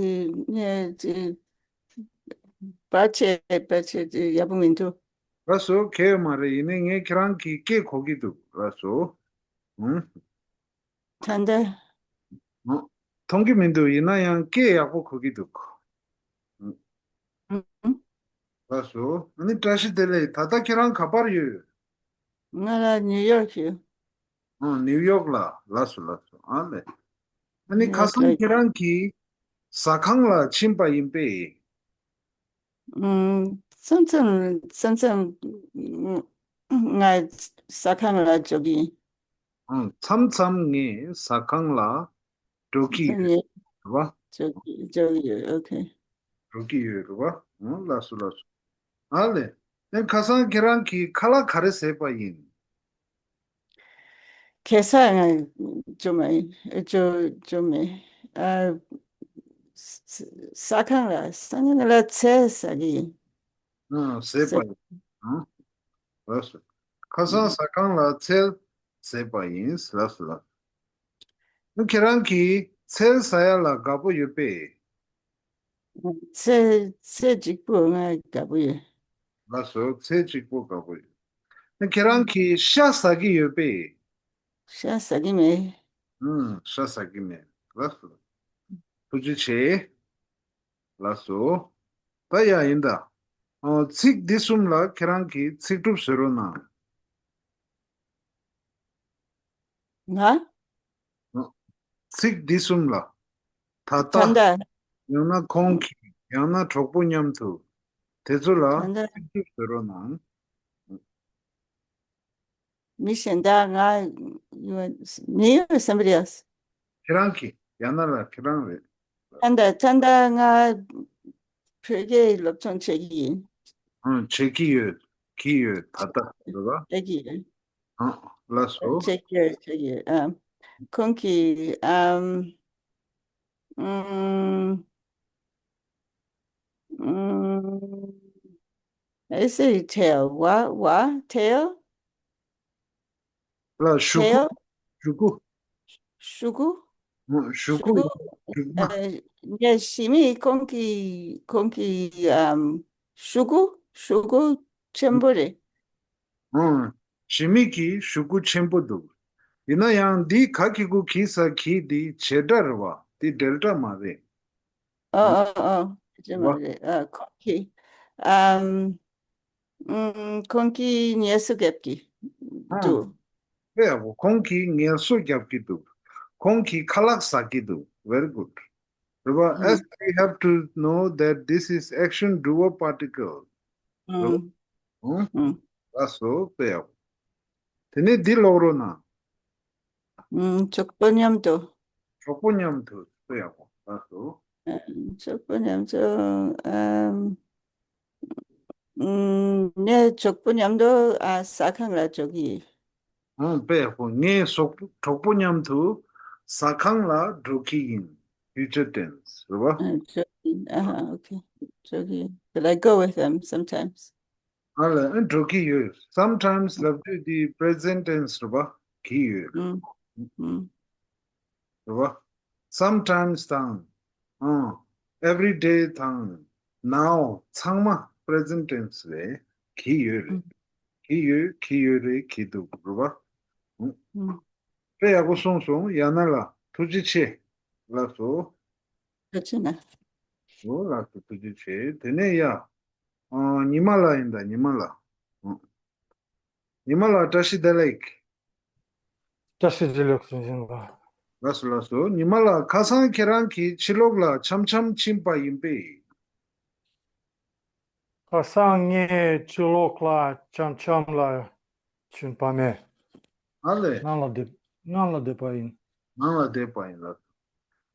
ངས་དེ་བར་ཆད་བར་ཆད་དེ་ཡག་པོ་མི་འདུག་ལགས་སོ། གལ་ཡོད་མ་རེད། ཡིན་ནའི་ངས་ཁྱེད་རང་གི་སྐད་གོ་གི་འདུག་ལགས་སོ། ཨུམ། ད་ལྟ། ཨུམ། མཐོང་གི་མི་འདུག་ཡིན་ན་ཡང་སྐད་ཡག་པོ་གོ་གི་འདུག་ཨུམ། ལགས་སོ། ཨ་ནི་བཀྲ་ཤིས་བདེ་ལེགས། ད་ལྟ་ཁྱེད་རང་ག་པར་ཡོད། ང་ལ་ནིའུ་ཡོག་ཡོད། ཨང་། ནིའུ་ཡོག་ལ། ལགས་སོ་ལགས་སོ། ཨ་ལས། ཨ་ནི་ཁ་སང་ཁྱེད་རང་གིས་ཟ་ཁང་ལ་ཕྱིན་པ་ཡིན་པས། ཨང་། མཚམས་མཚམས་མཚམས་མཚམས་ང་ཟ་ཁང་ལ་འགྲོ་གི་ཡིན། ཨང་། མཚམས་མཚམས་ངས་ཟ་ཁང་ལ་འགྲོ་གི་ཡོད། རེད་བ། འགྲོ་གི་འགྲོ་གི་ཡོད། ཨོ་ཁེ། འགྲོ་གི་ཡོད། རེད་བ། ཨང་། ལགས་སོ་ལགས་སོ། ཨ་ལས། ཨེ། ཁ་སང་ཁྱེད་རང་གིས་ཁ་ལག་ག་རེ་བཟས་པ་ཡིན། ཁ་སང་ང་འགྲོ་མ་ཡིན། འགྲོ་འགྲོ་མེད། ཨ། ཟ་ཁང་ལ་ཟ་ཁང་ལ་ཚལ་ཟ་གི་ཡིན། ཨ། བཟས་པ་ཡིན། ཨ། ལགས་སོ། ཁ་སང་ཟ་ཁང་ལ་ཚལ་བཟས་པ་ཡིན། ལགས་སོ་ལགས། ཁྱེད་རང་གིས་ཚལ་ཟ་ཡ་ལ་དགའ་པོ་ཡོད་པས། ཚལ་ཚལ་གཅིག་པོ་ང་དགའ་པོ་ཡོད། ལགས་སོ། ཚལ་གཅིག་པོ་དགའ་པོ་ཡོད། ཁྱེད་རང་གིས་ཤ་ཟ་གི་ཡོད་པས། ཤ་ཟ་གི་མེད། ཨུམ། ཤ་ཟ་གི་མེད། ལགས་སོ། ཐུགས་རྗེ་ཆེ། ལགས་སོ། ད་ཡ་ཡིན་ད། ཨོ། ཚིག་འདི་གསུམ་ལ་ཁྱེད་རང་གིས་ཚིག་གྲུབ་བཟོ་རོགས་གནང་། ང་། ཚིག་འདི་གསུམ་ལ། ད་ལྟ། ད་ལྟ། ཡང་ན་ཁོང་གིས། ཡང་ན་གྲོགས་པོ་མཉམ་དུ། དེ་ཚོ་ལ་ད་ལྟ། ཚིག་གྲུབ་བཟོ་རོགས་གནང་། མི་གཞན་དག་ང་། you and me or somebody else? ཁྱེད་རང་གིས། ཡང་ན་ལ་ཁྱེད་རང་རེད། ད་ལྟ་ད་ལྟ་ང་བོད་སྐད་སློབ་སྦྱོང་བྱེད་ཀྱི་ཡིན། ཨང་། བྱེད་ཀྱི་ཡོད། ཀྱི་ཡོད། ད་ལྟ་རེད་བ། བྱེད་ཀྱི་ཡོད། ཨང་། ལགས་སོ། བྱེད་ཀྱི་ཡོད། བྱེད་ཀྱི་ཡོད། ཨ། ཁོང་གིས། ཨམ། ཨམ། ཨམ། I say tail. What? What? Tail? ལ་གཞུ་གུ། tail? གཞུ་གུ། གཞུ་གུ། ཨང་། གཞུ་གུ། གཞུ་གུ། གཞུ་གུ། ཨ། ངས་ཞི་མི་ཁོང་གི་ཁོང་གི་ཨམ། གཞུ་གུ། གཞུ་གུ་ཆེན་པོ་རེད། ཨང་། ཞི་མི་གི་གཞུ་གུ་ཆེན་པོ་འདུག་ཡིན་ན་ཡང་འདི་ག་གི་གུ་གི་ས་གི་འདི་བྱེད་སྒྲ་རེད་བ། འདི་འབྲེལ་སྒྲ་མ་རེད། ཨ་ཨ་ཨ། ཅི་མ་རེད། ཨ་ཁོང་གིས། ཨམ། ཨུམ། ཁོང་གིས་ངལ་གསོ་རྒྱབ་ཀྱི་འདུག་དཔེ་ཡག་པོ། ཁོང་གིས་ངལ་གསོ་རྒྱབ་ཀྱི་འདུག་ཁོང་གིས་ཁ་ལག་ཟ་གི་འདུག Very good. རེད་པ། As we have to know that this is action doer particle. རེད་པ། ཨུམ། ཨུམ། ཨུམ། ལགས་སོ། དཔེ་ཡག་པོ། དེ་ནས་འདི་ཀློག་རོགས་གནང་། ཨུམ། གྲོགས་པོ་མཉམ་དུ། གྲོགས་པོ་མཉམ་དུ། དཔེ་ཡག་པོ། ལགས་སོ། ཨུམ། གྲོགས་པོ་མཉམ་དུ། ཨམ། ཨུམ། ངས་གྲོགས་པོ་མཉམ་དུ། ཨ། ཟ་ཁང་ལ་འགྲོ་གི་ཡིན། ཨང་། དཔེ་ཡག་པོ། ངས་སོག་གྲོགས་པོ་མཉམ་དུ་ཟ་ཁང་ལ་འགྲོ་གི་ཡིན། Future tense རེད་པ། ཨ། འགྲོ་གི་ཡིན། ཨ་ཧ། ཨོ་ཁེ། འགྲོ་གི་ཡིན། But I go with them sometimes. ཨ་ལས། ཨ། འགྲོ་གི་ཡོད། Sometimes ལབ་དུས་འདི་present tense རེད་པ། གི་ཡོད། ཨུམ། ཨུམ། རེད་པ། Sometimes དང་། ཨང་། Every day དང་། Now ཚང་མ་present tense རེད། གི་ཡོད་རེད། ཨུམ། གི་ཡོད། གི་ཡོད་རེད། གི་འདུག་རེད་པ། ཨུམ། ཨུམ། དཔེ་ཡག་པོ་གསུངས་སོང་། ཡ་ན་ལ། ཐུགས་རྗེ་ཆེ། ལགས་སོ། ཐུགས་རྗེ་ཆེ་གནང་། འོ། ལགས་སོ། ཐུགས་རྗེ་ཆེ། དེ་ནས་ཡ། ཨ། ཉི་མ་ལགས་ཡིན་ད། ཉི་མ་ལགས། ཨུམ། ཉི་མ་ལགས་བཀྲ་ཤིས་བདེ་ལེགས། བཀྲ་ཤིས་བདེ་ལེགས་སུ་ཡིན་པ། ལགས་སོ། ལགས་སོ། ཉི་མ་ལགས། ཁ་སང་ཁྱེད་རང་གིས་ཕྱི་ལོགས་ལ་འཆམ་འཆམ་ཕྱིན་པ་ཡིན་པས། ཁ་སང་ངས་ཕྱི་ལོགས་ལ་འཆམ་འཆམ་ལ་ཕྱིན་པ་མེད། ཨ་ལས། ནང་ལ་བསྡད། ནང་ལ་བསྡད་པ་ཡིན། ནང་ལ་བསྡད་པ་ཡིན་ལགས།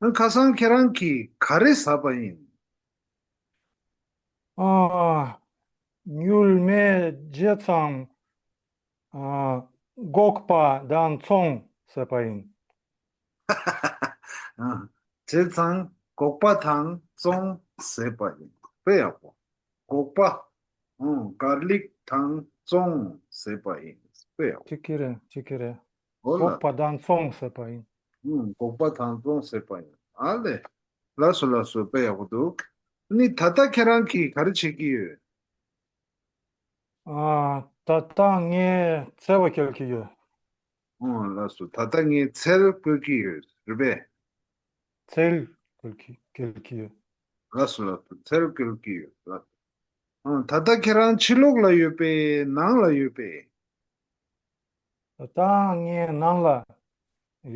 ཨ། ཁ་སང་ཁྱེད་རང་གིས་ག་རེ་ཟ་བ་ཡིན། ཨ། མྱུལ་མེད་བྱས་ཙང་། ཨ། སྒོག་པ་དང་ཙོང་ཟས་པ་ཡིན། ཨ། བྱས་ཙང་སྒོག་པ་དང་ཙོང་ཟས་པ་ཡིན། དཔེ་ཡག་པོ། སྒོག་པ། ཨང་། གར་ལིག་དང་ཙོང་ཟས་པ་ཡིན། དཔེ་ཡག་པོ། གཅིག་གི་རེད། གཅིག་གི་རེད། འོ་ལགས། སྒོག་པ་དང་ཙོང་ཟས་པ་ཡིན། ཨང་། སྒོག་པ་དང་ཙོང་ཟས་པ་ཡིན། ཨ་ལས། ལགས་སོ། ལགས་སོ། དཔེ་ཡག་པོ་འདུག་ཨ་ནི་ད་ལྟ་ཁྱེད་རང་གིས་ག་རེ་བྱེད་ཀྱི་ཡོད། ཨ། ད་ལྟ་ངས་ཚལ་བ་སྐྱེལ་གྱི་ཡོད། ཨང་། ལགས་སོ། ད་ལྟ་ངས་ཚལ་བཀོལ་གྱི་ཡོད། རེད་པས། ཚལ་བཀོལ་གྱི། སྐྱེལ་གྱི་ཡོད། ལགས་སོ། ལགས་སོ། ཚལ་བཀོལ་གྱི་ཡོད། ལགས་སོ། ཨང་། ད་ལྟ་ཁྱེད་རང་ཕྱི་ལོགས་ལ་ཡོད་པས། ནང་ལ་ཡོད་པས། ད་ལྟ་ངས་ནང་ལ་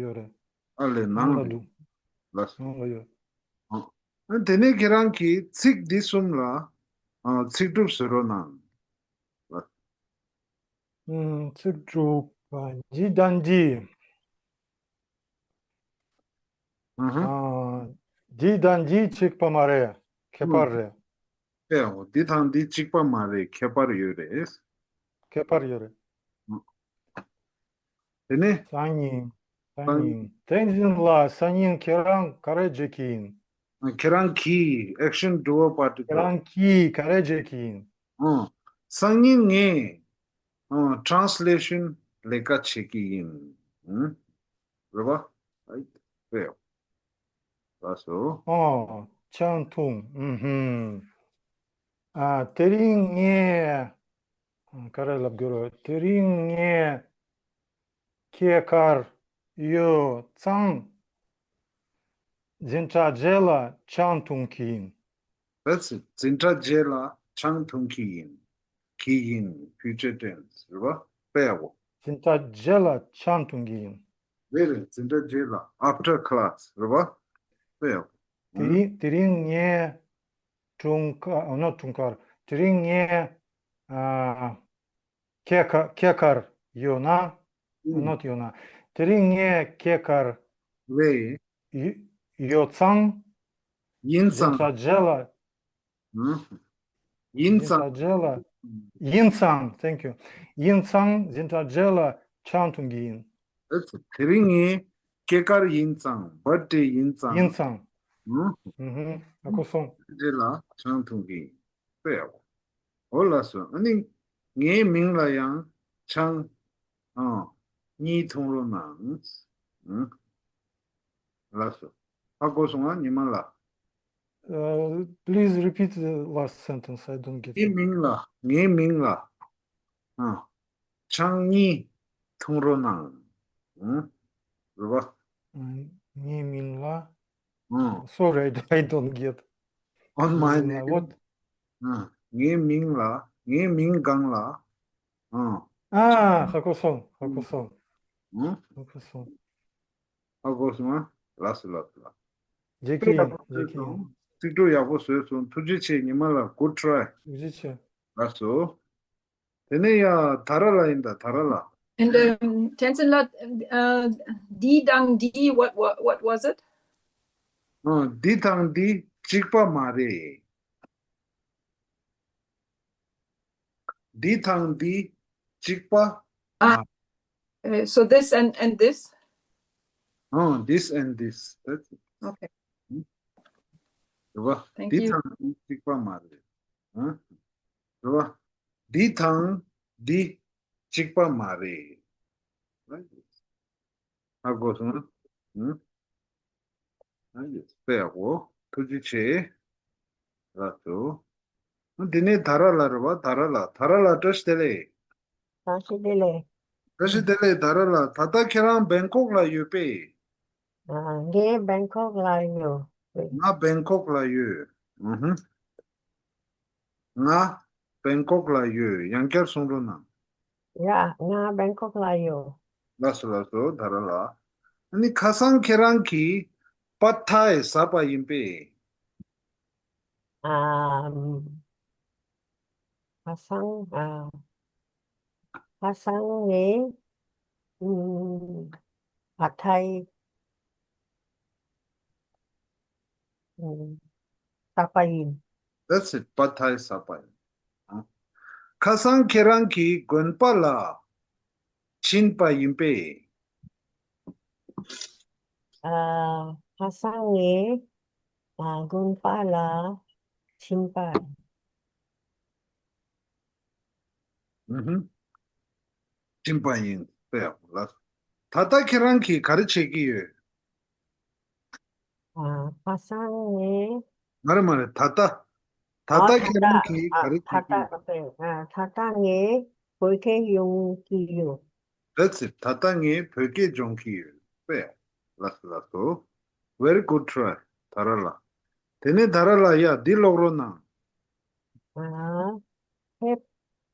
ཡོད་རེད། ཨ་ལས། ནང་ནང་ལ་ལ་འདུག་ལགས་སོ། ནང་ལ་ཡོད། ཨ། ཨ། དེ་ནས་ཁྱེད་རང་གིས་ཚིག་འདི་གསུམ་ལ། ཨ། ཚིག་གྲུབ་བཟོ་རོགས་གནང་། ལགས། ཨུམ། ཚིག་གྲུབ། ཨ། འདི་དང་འདི། ཨུ་ཧུམ། ཨ། འདི་དང་འདི་གཅིག་པ་མ་རེད། ཁྱད་པར་རེད། ཨེ། འོ། འདི་དང་འདི་གཅིག་པ་མ་རེད། ཁྱད་པར་ཡོད་རེད། ཁྱད་པར་ཡོད་རེད། ཨུ། དེ་ནས། སང་ཉིན། སང་ཉིན། བསྟན་འཛིན་ལགས། སང་ཉིན་ཁྱེད་རང་ག་རེ་བྱེད་ཀྱི་ཡིན། ཨ། ཁྱེད་རང་གིས། action doer particle། ཁྱེད་རང་གིས་ག་རེ་བྱེད་ཀྱི་ཡིན། ཨ། སང་ཉིན་ངས། ཨ། translation ལས་ཀ་བྱེད་ཀྱི་ཡིན། ཨུ། རེད་པ། ཨི། རེད། ལགས་སོ། ཨོ། ཆང་འཐུང་། ཨུ་ཧུམ། ཨ། དེ་རིང་ངས། ཨ། ག་རེ་ལབ་དགོས་རེད། དེ་རིང་ངས་སྐྱེས་སྐར་ཡོད་ཙང་། འཛིན་གྲྭ་རྗེས་ལ་ཆང་འཐུང་གི་ཡིན། That's it. འཛིན་གྲྭ་རྗེས་ལ་ཆང་འཐུང་གི་ཡིན། གི་ཡིན། Future tense རེད་པ། དཔེ་ཡག་པོ། འཛིན་གྲྭ་རྗེས་ལ་ཆང་འཐུང་གི་ཡིན། རེད་རེད། འཛིན་གྲྭ་རྗེས་ལ། after class རེད་པ། དཔེ་ཡག་པོ། དེ་རིང་། དེ་རིང་ངས་འཁྲུངས་སྐར། ཨ། not འཁྲུངས་སྐར། དེ་རིང་ངས། ཨ། སྐྱེས་སྐར། སྐྱེས་སྐར་ཡོད་ན། ཨུ། not ཡོད་ན། དེ་རིང་ངས་སྐྱེས་སྐར། རེད། ཡོད་ཙང་། ཡིན་ཙང་། འཛིན་གྲྭ་རྗེས་ལ། ཨུ། ཡིན་ཙང་། འཛིན་གྲྭ་རྗེས་ལ། ཡིན་ཙང་། Thank you. ཡིན་ཙང་འཛིན་གྲྭ་རྗེས་ལ་ཆང་འཐུང་གི་ཡིན། དེ་རིང་ངའི་སྐྱེས་སྐར་ཡིན་ཙང་། birthday ཡིན་ཙང་། ཡིན་ཙང་། ཨུ། ཨུ་ཧུམ། ཨ། ཁོ་སོང་། རྗེས་ལ་ཆང་འཐུང་གི་ཡིན། དཔེ་ཡག་པོ། འོ་ལགས་སོ། ཨ་ནི་ངའི་མིང་ལ་ཡང་ཆང་། ཨང་། གཉིས་འཐུང་རོགས་གནང་། ཨང་། ལགས་སོ། ཧ་གོ་སོང་ང་། ཉི་མ་ལགས། Uh, please repeat the last sentence. I don't get ངའི་it. མིང་ལ། ངའི་མིང་ལ། ཨང་། ཆང་གཉིས་འཐུང་རོགས་གནང་། ཨང་། རེད་པ། ཨང་། ངའི་མིང་ལ། ཨང་། Sorry, I don't, I don't get. On my མིང་ལ། name. What? ཨང་། ངའི་མིང་ལ། ངའི་མིང་སྒང་ལ། ཨང་། ཨ། ཧ་གོ་སོང་། ཧ་གོ་སོང་། ཨང་། ཧ་གོ་སོང་། ཧ་གོ་སོང་ཨ། ལགས་སོ་ལགས་སོ་ལགས། རྒྱལ་དཔེ་ཁྱི་ཡག་པོ་ཡིན། རྒྱལ་བཟོས་ཁྱི་ཡིན། སོང་། ཚིག་གྲུབ་ཡག་པོ་བཟོས་སོང་། ཐུགས་རྗེ་ཆེ། ཉི་མ་ལགས། Good try། ཐུགས་རྗེ་ཆེ། ལགས་སོ། དེ་ནས་ཡ་ད་ར་ལ་ཡིན་ད་ད་ར་ལ། And um, Tenzin Lat, uh, D Dang D, what, what, what was it? ཨ། འདི་དང་འདི་གཅིག་པ་མ་རེད། འདི་དང་འདི་གཅིག་པ། Ah, uh, so this and, and this? ཨ། This and this. That's it. Okay. རེད་པ། Thank འདི་you. དང་འདི་གཅིག་པ་མ་རེད། ཨ། རེད་པ། འདི་དང་འདི་གཅིག་པ་མ་རེད། ཧ་གོ་སོང་། ཨ། དཔེ་ཡག་པོ། ཐུགས་རྗེ་ཆེ། ལགས་སོ། འདི་ནས་ད་ར་ལ་རེད་པ། ད་ར་ལ། ད་ར་ལ་བཀྲ་ཤིས་བདེ་ལེགས། བཀྲ་ཤིས་བདེ་ལེགས། བཀྲ་ཤིས་བདེ་ལེགས་ད་ར་ལ། ད་ལྟ་ཁྱེད་རང་བེང་ཀོག་ལ་ཡོད་པས། ཨ། ངས་བེང་ཀོག་ལ་ཡོད། ང་བེང་ཀོག་ལ་ཡོད། ཨུ་ཧུ། ང་བེང་ཀོག་ལ་ཡོད། ཡང་བསྐྱར་གསུང་རོགས་གནང་། ཡ། ང་བེང་ཀོག་ལ་ཡོད། ལགས་སོ་ལགས་སོ། ད་ར་ལ། ཨ་ནི་ཁ་སང་ཁྱེད་རང་གིས་པད་ཐའི་ཟ་བ་ཡིན་པས། ཨ། ཁ་སང་། ཨ། ཁ་སང་ངས། ཨུམ། པད་ཐའི། ཨུམ། ཟ་བ་ཡིན། That's it. པད་ཐའི་ཟ་བ་ཡིན། ཨ། ཁ་སང་ཁྱེད་རང་གིས་དགོན་པ་ལ་ཕྱིན་པ་ཡིན་པས། ཨ། ཁ་སང་ངས། ཨ། དགོན་པ་ལ་ཕྱིན་པ། ཨུ་ཧུ། ཕྱིན་པ་ཡིན། དཔེ་ཡག་པོ་ལགས། ད་ལྟ་ཁྱེད་རང་གིས་ག་རེ་བྱེད་ཀྱི་ཡོད། ཨ། ཁ་སང་ངས། མ་རེད་མ་རེད། ད་ལྟ། ད་ཨ། ལྟ་ད་ཁྱེད་རང་ལྟ། གིས་ཨ། ག་རེ་ད་བྱེད་ཀྱི་ལྟ། ཡོད། ཨ། ད་ལྟ་ངས་བོད་སྐད་སྦྱོང་གི་ཡོད། That's it. ད་ལྟ་ངས་བོད་སྐད་སྦྱོང་གི་ཡོད། དཔེ། ལགས་སོ་ལགས་སོ། Very good try. ད་ར་ལ། དེ་ནས་ད་ར་ལ་ཡ་འདི་ཀློག་རོགས་གནང་། ཨ། དེབ།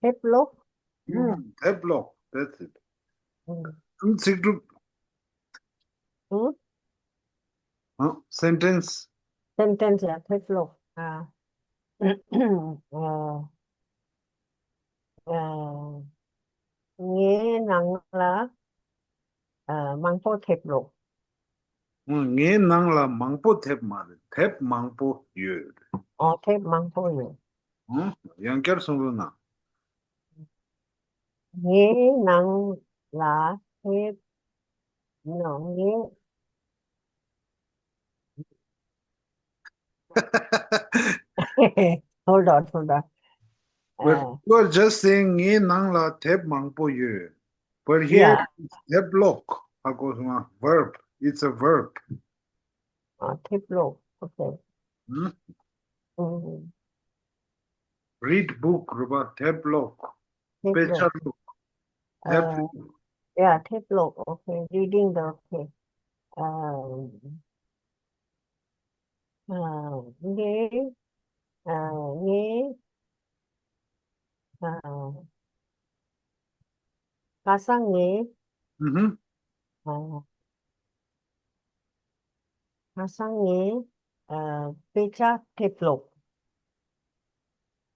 དེབ་ཀློག། ཨུམ། དེབ་ཀློག། That's it. ཨུམ། ཨུམ། ཚིག་གྲུབ། ཨུམ། ཨ། Sentence. Sentence. ཡ། དེབ་ཀློག། ཨ། ཨ། ཨ། ངའི་ནང་ལ། ཨ། མང་པོ་དེབ་ཀློག། ཨང་། ངའི་ནང་ལ་མང་པོ་དེབ་མ་རེད། དེབ་མང་པོ་ཡོད། ཨོ། དེབ་མང་པོ་ཡོད། ཨང་། ཡང་བསྐྱར་གསུང་རོགས་གནང་། ངའི་ནང་ལ་དེབ། ནོ། ངའི། Hold on, hold on. But ཨ། You are just saying ངའི་ནང་ལ་དེབ་མང་པོ་ཡོད། But here, yeah, it's དེབ་ཀློག་ཧ་གོ་སོང་ང་། Verb. It's a verb. ཨ། དེབ་ཀློག Okay. ཨུམ། ཨུམ། Read book རེད་པ། དེབ་ཀློག་དེབ་དཔེ་ཆ་ཀློག་ཀློག་དེབ་ཨ། ཀློག Yeah, དེབ་ཀློག Okay. Reading the okay. ཨ། ཨ། ངས། ཨ། ངས། ཨ། ཁ་སང་ངས། ཨུ་ཧུམ། ཨ། ཁ་སང་ངས། ཨ། དཔེ་ཆ་དེབ་ཀློག་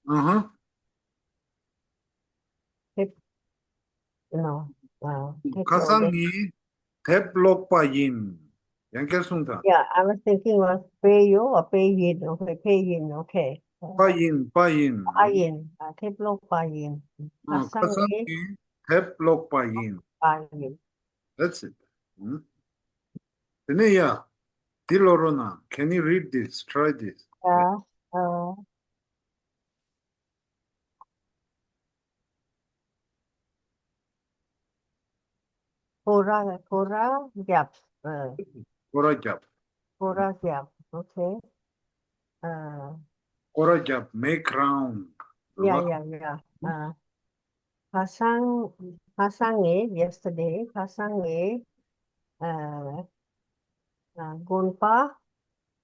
ཨུ་ཧུམ། དེབ། ནོ། ཨ། དེབ་ཀློག་ཁ་སང་ངས་དེབ་ཀློག་པ་ཡིན། ཡང་བསྐྱར་གསུངས་དང་། Yeah, I was thinking of དཔེ་ཡོད། དཔེ་ཡིན། Okay, དཔེ་ཡིན། Okay. པ་ཡིན། པ་ཡིན། པ་ཡིན། ཨ། དེབ་ཀློག་པ་ཡིན། ཨ། ཁ་ཁ་སང་སང་ངས། ངས་དེབ་ཀློག་པ་ཡིན། པ་ཡིན། That's it. ཨུམ། དེ་ནས་ཡ། འདི་ཀློག་རོགས་གནང་། Can you read this? Try this. Yeah. ཨ། སྐོར་ར། སྐོར་ར་རྒྱབ། ཨ། སྐོར་ར་རྒྱབ། སྐོར་ར་རྒྱབ། Okay. ཨ། སྐོར་ར་རྒྱབ། Make round. Yeah, yeah, yeah. ཨ། ཁ་སང་། ཁ་སང་ངས། Yesterday. ཁ་སང་ངས། ཨ་ཨ་དགོན་པ་ཨུ་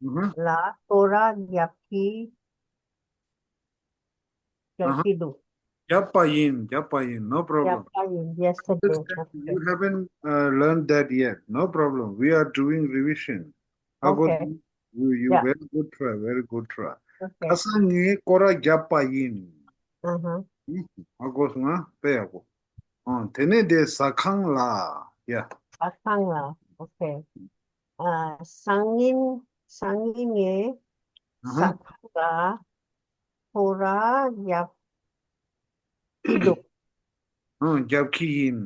ཧུ། ལ་ཐོ་ར་རྒྱབ་ཀྱི་རྒྱབ་ཨ་ཧ། ཀྱི་འདུག་རྒྱབ་པ་ཡིན། རྒྱབ་པ་ཡིན། No problem. རྒྱབ་པ་ཡིན། Yesterday. Understand? Okay. You haven't uh, learned that yet. No problem. We are doing revision. How about Okay. you? You, you Yeah. Very good try. Very good try. Okay. ཁ་སང་ངས་སྐོར་ར་བརྒྱབ་པ་ཡིན། ཨ་ཧ། ཧ་གོ་སོང་ང་། དཔེ་ཡག་པོ། ཨ། དེ་ནས་དེ་ཟ་ཁང་ལ། ཡ། ཟ་ཁང་ལ། Okay. ཨ། སང་ཉིན། སང་ཉིན་ངས་ཨ་ཧ། ཟ་ཁང་ལ་ཐོ་ར་རྒྱབ་ཀྱི་འདུག་ཨང་། རྒྱབ་ཀྱི་ཡིན།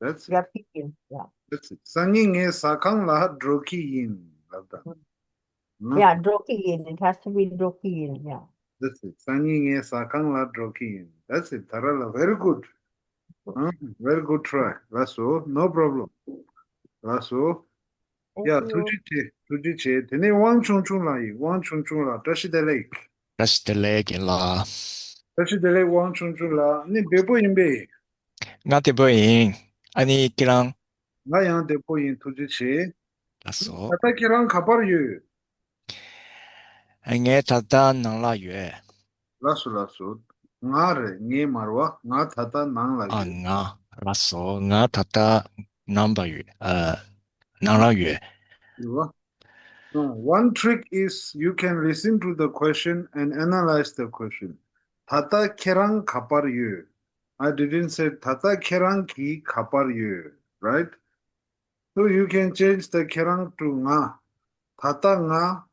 That's it. རྒྱབ་ཀྱི་ཡིན། Yeah. That's it. སང་ཉིན་ངས་ཟ་ཁང་ལ་འགྲོ་གི་ཡིན་ལབ་དང་། ཨང་། Yeah, འགྲོ་གི་ཡིན། It has to be འགྲོ་གི་ཡིན། Yeah. That's it. སང་ཉིན་ངས་ཟ་ཁང་ལ་འགྲོ་གི་ཡིན། That's it. ད་ར་ལ། Very good. ཨང་། Very good try. ལགས་སོ། No problem. ལགས་སོ། Thank ཡ། you. ཐུགས་རྗེ་ཆེ། ཐུགས་རྗེ་ཆེ། དེ་ནས་དབང་ཆུང་ཆུང་ལགས་ཡིན། དབང་ཆུང་ཆུང་ལགས། བཀྲ་ཤིས་བདེ་ལེགས། བཀྲ་ཤིས་བདེ་ལེགས་རྒན་ལགས། བཀྲ་ཤིས་བདེ་ལེགས། དབང་ཆུང་ཆུང་ལགས། ནི་བདེ་པོ་ཡིན་པས། ང་བདེ་པོ་ཡིན། ཨ་ནི་ཁྱེད་རང་། ང་ཡང་བདེ་པོ་ཡིན། ཐུགས་རྗེ་ཆེ། ལགས་སོ། ད་ལྟ་ཁྱེད་རང་ག་པར་ཡོད། ངས་ད་ལྟ་ནང་ལ་ཡོད། ལགས་སོ། ལགས་སོ། ང་རེད། ངས་མ་རེད་པ། ང་ད་ལྟ་ནང་ལ་ཨ། ཡོད། ང་། ལགས་སོ། ང་ད་ལྟ་ནང་པ་ཡོད། ཨ། ནང་ལ་ཡོད། ཡོད་པ། Uh, one trick is you can listen to the question and analyze the question. ད་ལྟ་ཁྱེད་རང་ག་པར་ཡོད། I didn't say ད་ལྟ་ཁྱེད་རང་གིས་ག་པར་ཡོད། Right? So you can change the ཁྱེད་རང་to ང་། ད་ལྟ་ང་།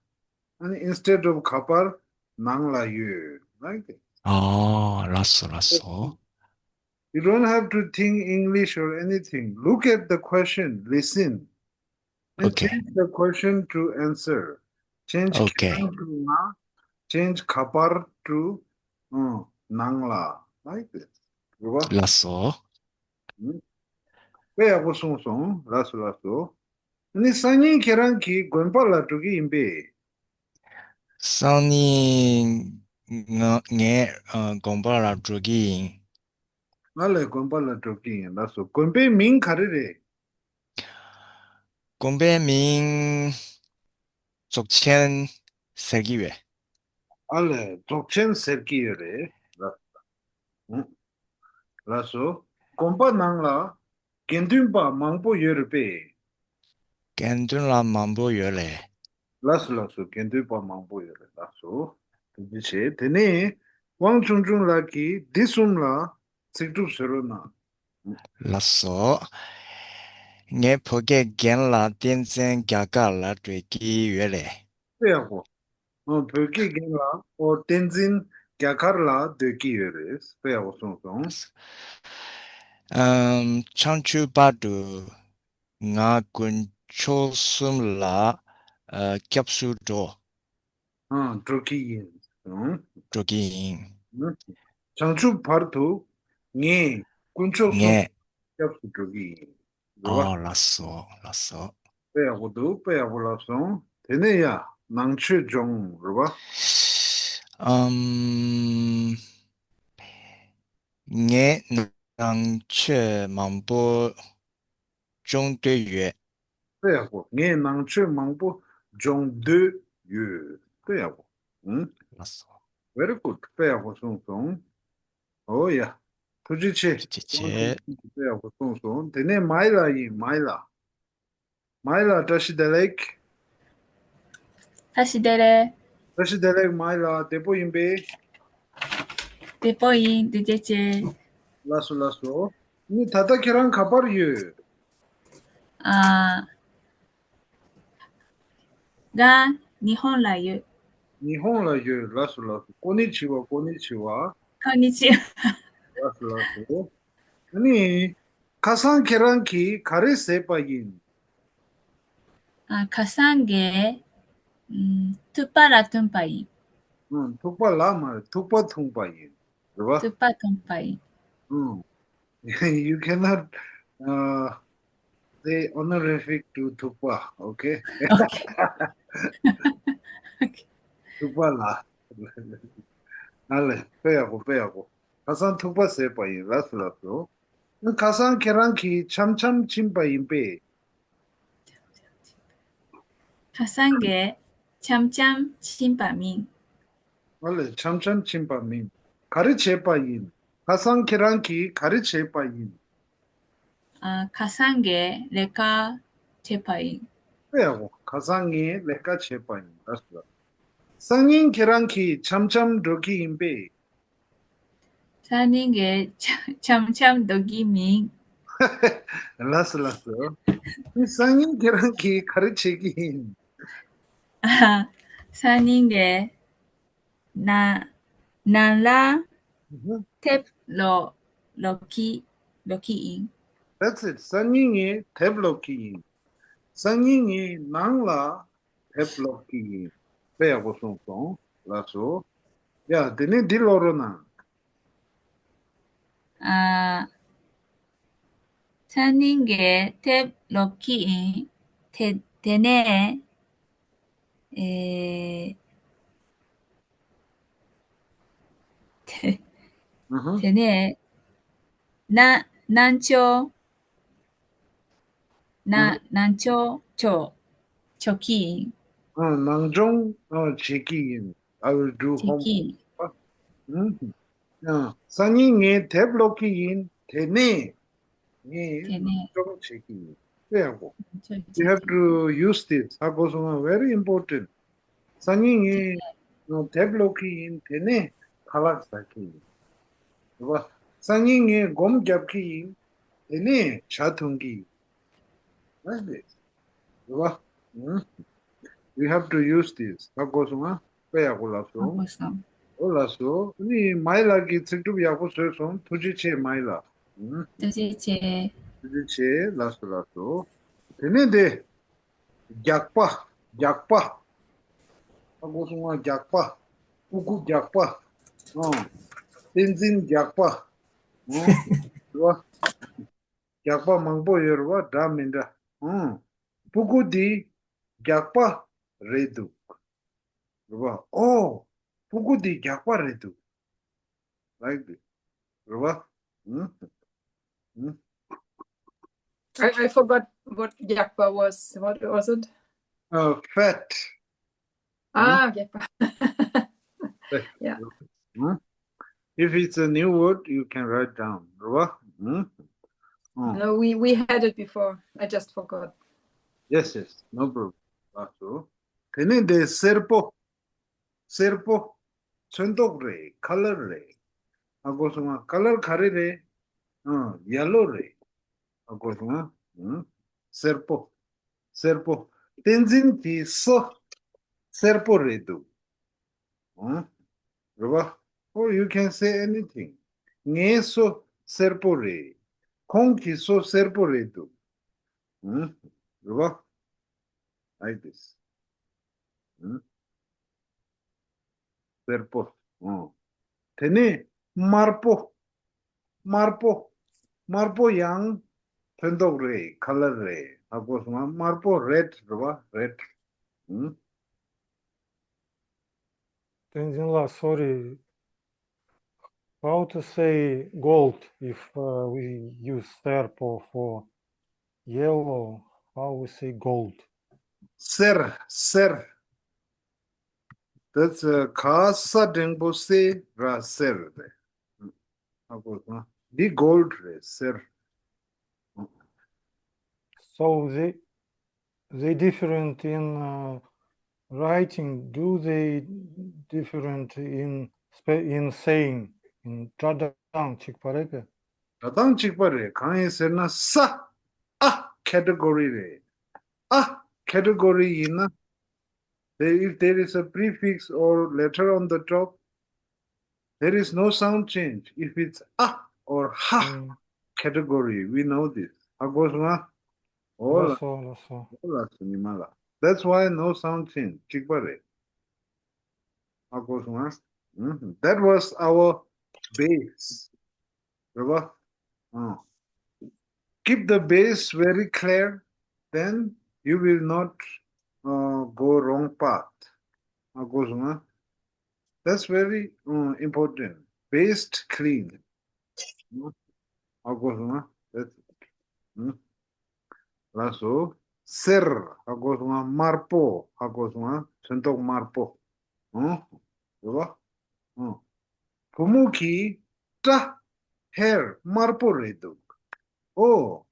And instead of ག་པར། ནང་ལ་ཡོད། Like this. ཨོ། ལགས་སོ། ལགས་སོ། You don't have to think English or anything. Look at the question, listen. And Okay. Change the question to answer. Change Okay. ཁྱེད་རང་to ང་། Change ག་པར་to ཨང་། ནང་ལ། Like this. རེད་པ། ལགས་སོ། ཨང་། དཔེ་ཡག་པོ་གསུངས་སོང་། ལགས་སོ། ལགས་སོ། ཨ་ནི་སང་ཉིན་ཁྱེད་རང་གིས་དགོན་པ་ལ་འགྲོ་གི་ཡིན་པས། སང་ཉིན་ང་། ངས་ཨ། དགོན་པ་ལ་འགྲོ་གི་ཡིན། ང་ལ་དགོན་པ་ལ་འགྲོ་གི་ཡིན། ལགས་སོ། དགོན་པའི་མིང་ག་རེ་རེད། དགོན་པའི་མིང་རྫོགས་ཆེན་ཟེར་གྱི་ཡོད། ཨ་ལས། རྫོགས་ཆེན་ཟེར་གྱི་ཡོད་རེད། ལགས། ཨང་། ལགས་སོ། དགོན་པ་ནང་ལ་དགེ་འདུན་པ་མང་པོ་ཡོད་རེད་པས། དགེ་འདུན་པ་མང་པོ་ཡོད་རེད། ལགས་སོ། ལགས་སོ། དགེ་འདུན་པ་མང་པོ་ཡོད་རེད། ལགས་སོ། ཐུགས་རྗེ་ཆེ། དེ་ནས་དབང་ཆུང་ཆུང་ལགས་ཀྱིས་འདི་གསུམ་ལ་ཚིག་གྲུབ་བཟོ་རོགས་གནང་། ལགས་སོ། ངས་བོད་སྐད་རྒན་ལགས་བསྟན་འཛིན་རྒྱ་གར་ལ་འགྲོ་གི་ཡོད་རེད། དཔེ་ཡག་པོ། ཨོ། བོད་སྐད་རྒན་ལགས། ཨོ། བསྟན་འཛིན་རྒྱ་གར་ལ་སྡོད་ཀྱི་ཡོད་རེད། དཔེ་ཡག་པོ་གསུངས་སོང་། ཨམ། བྱང་ཆུབ་བར་དུ་ང་དཀོན་མཆོག་གསུམ་ལ་ཨ། སྐྱབས་སུ་འགྲོ། ཨང་། འགྲོ་གི་ཡིན། ཨང་། འགྲོ་གི་ཡིན། བྱང་ཆུབ་བར་དུ་ངས་དཀོན་མཆོག་གསུམ་ངས། སྐྱབས་སུ་འགྲོ་གི་ཡིན། རེད་པ། ཨོ། ལགས་སོ། ལགས་སོ། དཔེ་ཡག་པོ་འདུག་དཔེ་ཡག་པོ་ལབ་སོང་། དེ་ནས་ཡ། ནང་ཆོས་སྦྱོང་། རེད་པ། ཨམ། ངས་ནང་ཆོས་མང་པོ་སྦྱོང་འདོད་ཡོད། དཔེ་ཡག་པོ། ངས་ནང་ཆོས་མང་པོ་སྦྱོང་འདོད་ཡོད། དཔེ་ཡག་པོ། ཨང་། ལགས་སོ། Very good. དཔེ་ཡག་པོ་གསུངས་སོང་། ཨོ་ཡ། ཐུགས་རྗེ་ཆེ། ཐུགས་རྗེ་ཆེ། དཔེ་ཡག་པོ་གསུངས་སོང་། དེ་ནས་མའི་ལགས་ཡིན། མའི་ལགས། མའི་ལགས། བཀྲ་ཤིས་བདེ་ལེགས། བཀྲ་ཤིས་བདེ་ལེགས། བཀྲ་ཤིས་བདེ་ལེགས། མའི་ལགས། བདེ་པོ་ཡིན་པས། བདེ་པོ་ཡིན། ཐུགས་རྗེ་ཆེ། ལགས་སོ། ལགས་སོ། ནི་ད་ལྟ་ཁྱེད་རང་ག་པར་ཡོད། ཨ། ང་ཉི་ཧོང་ལ་ཡོད། ཉི་ཧོང་ལ་ཡོད། ལགས་སོ། ལགས་སོ། ཀོ་ནི་ཆི་ཝ། ཀོ་ནི་ཆི་ཝ། ཀོ་ནི་ཆི་ཝ། ལགས་སོ། ལགས་སོ། ཨ་ནི། ཁ་སང་ཁྱེད་རང་གིས་ག་རེ་ཟས་པ་ཡིན། ཨ། ཁ་སང་གི། ཨམ། ཐུག་པ་ལ་འཐུང་པ་ཡིན། ཨང་། ཐུག་པ་ལ་མ་རེད། ཐུག་པ་འཐུང་པ་ཡིན། རེད་པ། ཐུག་པ་འཐུང་པ་ཡིན། ཨང་། You cannot uh, say honorific to ཐུག་པ། Okay? Okay. Okay. ཐུག་པ་ལ། ཨ་ལས། དཔེ་ཡག་པོ། དཔེ་ཡག་པོ། ཁ་སང་ཐུག་པ་ཟས་པ་ཡིན། ལགས་སོ། ལགས་སོ། ཁ་སང་ཁྱེད་རང་གིས་འཆམ་འཆམ་ཕྱིན་པ་ཡིན་པས། ཁ་སང་གིས་འཆམ་འཆམ་ཕྱིན་པ་མིན། ཨ་ལས། འཆམ་འཆམ་ཕྱིན་པ་མིན། ག་རེ་བྱས་པ་ཡིན། ཁ་སང་ཁྱེད་རང་གིས་ག་རེ་བྱས་པ་ཡིན། ཨ། ཁ་སང་ངས་ལས་ཀ་བྱས་པ་ཡིན། དཔེ་ཡག་པོ། ཁ་སང་ངས་ལས་ཀ་བྱས་པ་ཡིན། ལགས་སོ། སང་ཉིན་ཁྱེད་རང་གིས་འཆམ་འཆམ་འགྲོ་གི་ཡིན་པས། སང་ཉིན་ངས་འཆམ་འཆམ་འགྲོ་གི་མིན། ལགས་སོ་ལགས་སོ། སང་ཉིན་ཁྱེད་རང་གིས་ག་རེ་བྱེད་ཀྱི་ཡིན། ཨ། སང་ཉིན་ངས་ན་ནང་ལ་ཨུ་ཧུ། དེབ་ཀློག་ཀློག་གི་ཀློག་གི་ཡིན། That's it. སང་ཉིན་ངས་དེབ་ཀློག་གི་ཡིན། སང་ཉིན་ངས་ནང་ལ་དེབ་ཀློག་གི་ཡིན། དཔེ་ཡག་པོ་གསུངས་སོང་། ལགས་སོ། ཡ། དེ་ནས་འདི་ཀློག་རོགས་གནང་། ཨ། སང་ཉིན་ངས་དེབ་ཀློག་གི་ཡིན། དེ་དེ་ནས། ཨེ། དེ་ཨུ་ཧུ། དེ་ནས་ན་ནང་ཆོས་ན་ཨུ་ཧུ། ནང་ཆོས་ཆོས་ཆོས་ཀྱི་ཡིན། ཨ། ནང་སྦྱོང་ཨ་བྱེད་ཀྱི་ཡིན། I will do བྱེད་ཀྱི་homework. ཨུ་ཧུ། ཨ། སང་ཉིན་ངས་དེབ་ཀློག་གི་ཡིན། དེ་ནས་ངས་དེ་ནས་སྦྱོང་བྱེད་ཀྱི་ཡིན། དཔེ་ཡག་པོ། སྦྱོང་བྱེད་ཀྱི་ཡིན། You have to use this. ཧ་གོ་སོང་ང་། Very important. སང་ཉིན་ངས་དེབ་ཀློག་གི་ཡིན། དེ་ནས་ཁ་ལག་ཟ་གི་ཡིན། རེད་པ། སང་ཉིན་ངས་སྒོམ་རྒྱབ་ཀྱི་ཡིན། དེ་ནས་ཇ་འཐུང་གི་ཡིན། Like this. རེད་པ། ཨུ། We have to use this. ཧ་གོ་སོང་ང་། དཔེ་ཡག་པོ། ལགས་སོ། ཧ་གོ་སོང་། འོ། ལགས་སོ། ཨ་ནི་མའི་ལགས་ཀྱིས་ཚིག་གྲུབ་ཡག་པོ་བཟོས་སོང་། ཐུགས་རྗེ་ཆེ་མའི་ལགས། ཨུ། ཐུགས་རྗེ་ཆེ། ཐུགས་རྗེ་ཆེ། ལགས་སོ་ལགས་སོ། དེ་ནས་དེ། རྒྱགས་པ། རྒྱགས་པ། ཧ་གོ་སོང་ང་། རྒྱགས་པ། སྤུ་གུ་རྒྱགས་པ། ཨང་། བསྟན་འཛིན་རྒྱགས་པ། ཨང་། རེད་པ། རྒྱགས་པ་མང་པོ་ཡོད་རེད་པ། འདྲ་མི་འདྲ། ཨང་། སྤུ་གུ་འདི་རྒྱགས་པ་རེད་འདུག། རེད་པ། ཨོ། སྤུ་གུ་འདི་རྒྱགས་པ་རེད་འདུག། Like this. རེད་པ། ཨུ། ཨུ། I, I forgot what རྒྱགས་པ was. What was it? Uh, fat. ཨ། རྒྱགས་པ། Fat. Yeah. ཨུ། If it's a new word, you can write down. རེད་པ། ཨུ། ཨུ། No, we, we had it before. I just forgot. Yes, yes. No problem. ལགས་སོ། དེ་ནས་དེ་སེར་པོ། སེར་པོ། ཚོན་མདོག་རེད། ཁ་ལར་རེད། ཧ་གོ་སོང་ང་། ཁ་ལར་ག་རེ་རེད། ཨ། ཡེ་ལོ་རེད། ཧ་གོ་སོང་ང་། ཨུ། སེར་པོ། སེར་པོ། བསྟན་འཛིན་གྱི་སོ་སེར་པོ་རེད་འདུག། ཨུ། རེད་པ། Or you can say anything. ངའི་སོ་སེར་པོ་རེད། ཁོང་གི་སོ་སེར་པོ་རེད་འདུག། ཨུ། རེད་པ། Like this. ཨུ། སེར་པོ། ཨུ། དེ་ནས་དམར་པོ། དམར་པོ། དམར་པོ་ཡང་ཚོན་མདོག་རེད། ཁ་ལར་རེད། ཧ་གོ་སོང་ང་། དམར་པོ་རེད་རེད་པ། རེད། ཨུ། བསྟན་འཛིན་ལགས། Sorry. How to say gold if, uh, we use སེར་པོ for yellow? How we say gold? སེར། སེར། That's, uh, ག་ས་འགྲེང་བུ་སེ་ར་སེར་རེད། ཧ་གོ་སོང་། འདི་gold རེད། སེར། So they, they different in, uh, writing. Do they different in spe- in saying? In སྒྲ་གདངས་གཅིག་པ་རེད་པས། སྒྲ་གདངས་གཅིག་པ་རེད། གང་ཡིན་ཟེར་ན། ས། ཨ། category རེད། ཨ། category ཡིན་ན། There- if there is a prefix or letter on the top, there is no sound change. If it's a or ha ཨུ། category, we know this. ཧ་གོ་སོང་ང་། འོ་ལགས་ལགས། སོ། ལགས་སོ། འོ་ལགས་སོ། ཉི་མ་ལགས། That's why no sound change. གཅིག་པ་རེད། ཧ་གོ་སོང་ང་། ཨུ། That was our base. རེད་པ། ཨ། Keep the base very clear, then you will not, uh, go wrong path. ཧ་གོ་སོང་ང་། That's very, uh, important. Base clean. ཧ་གོ་སོང་ང་། That's, ཨུ། ལགས་སོ། སེར་ཧ་གོ་སོང་ང་། དམར་པོ་ཧ་གོ་སོང་ང་། ཚོན་མདོག་དམར་པོ། ཨང་། རེད་བ། ཨང་། བུ་མོ་གི་སྐྲ། ཧེར་དམར་པོ་རེད་འདུག་ཨོ།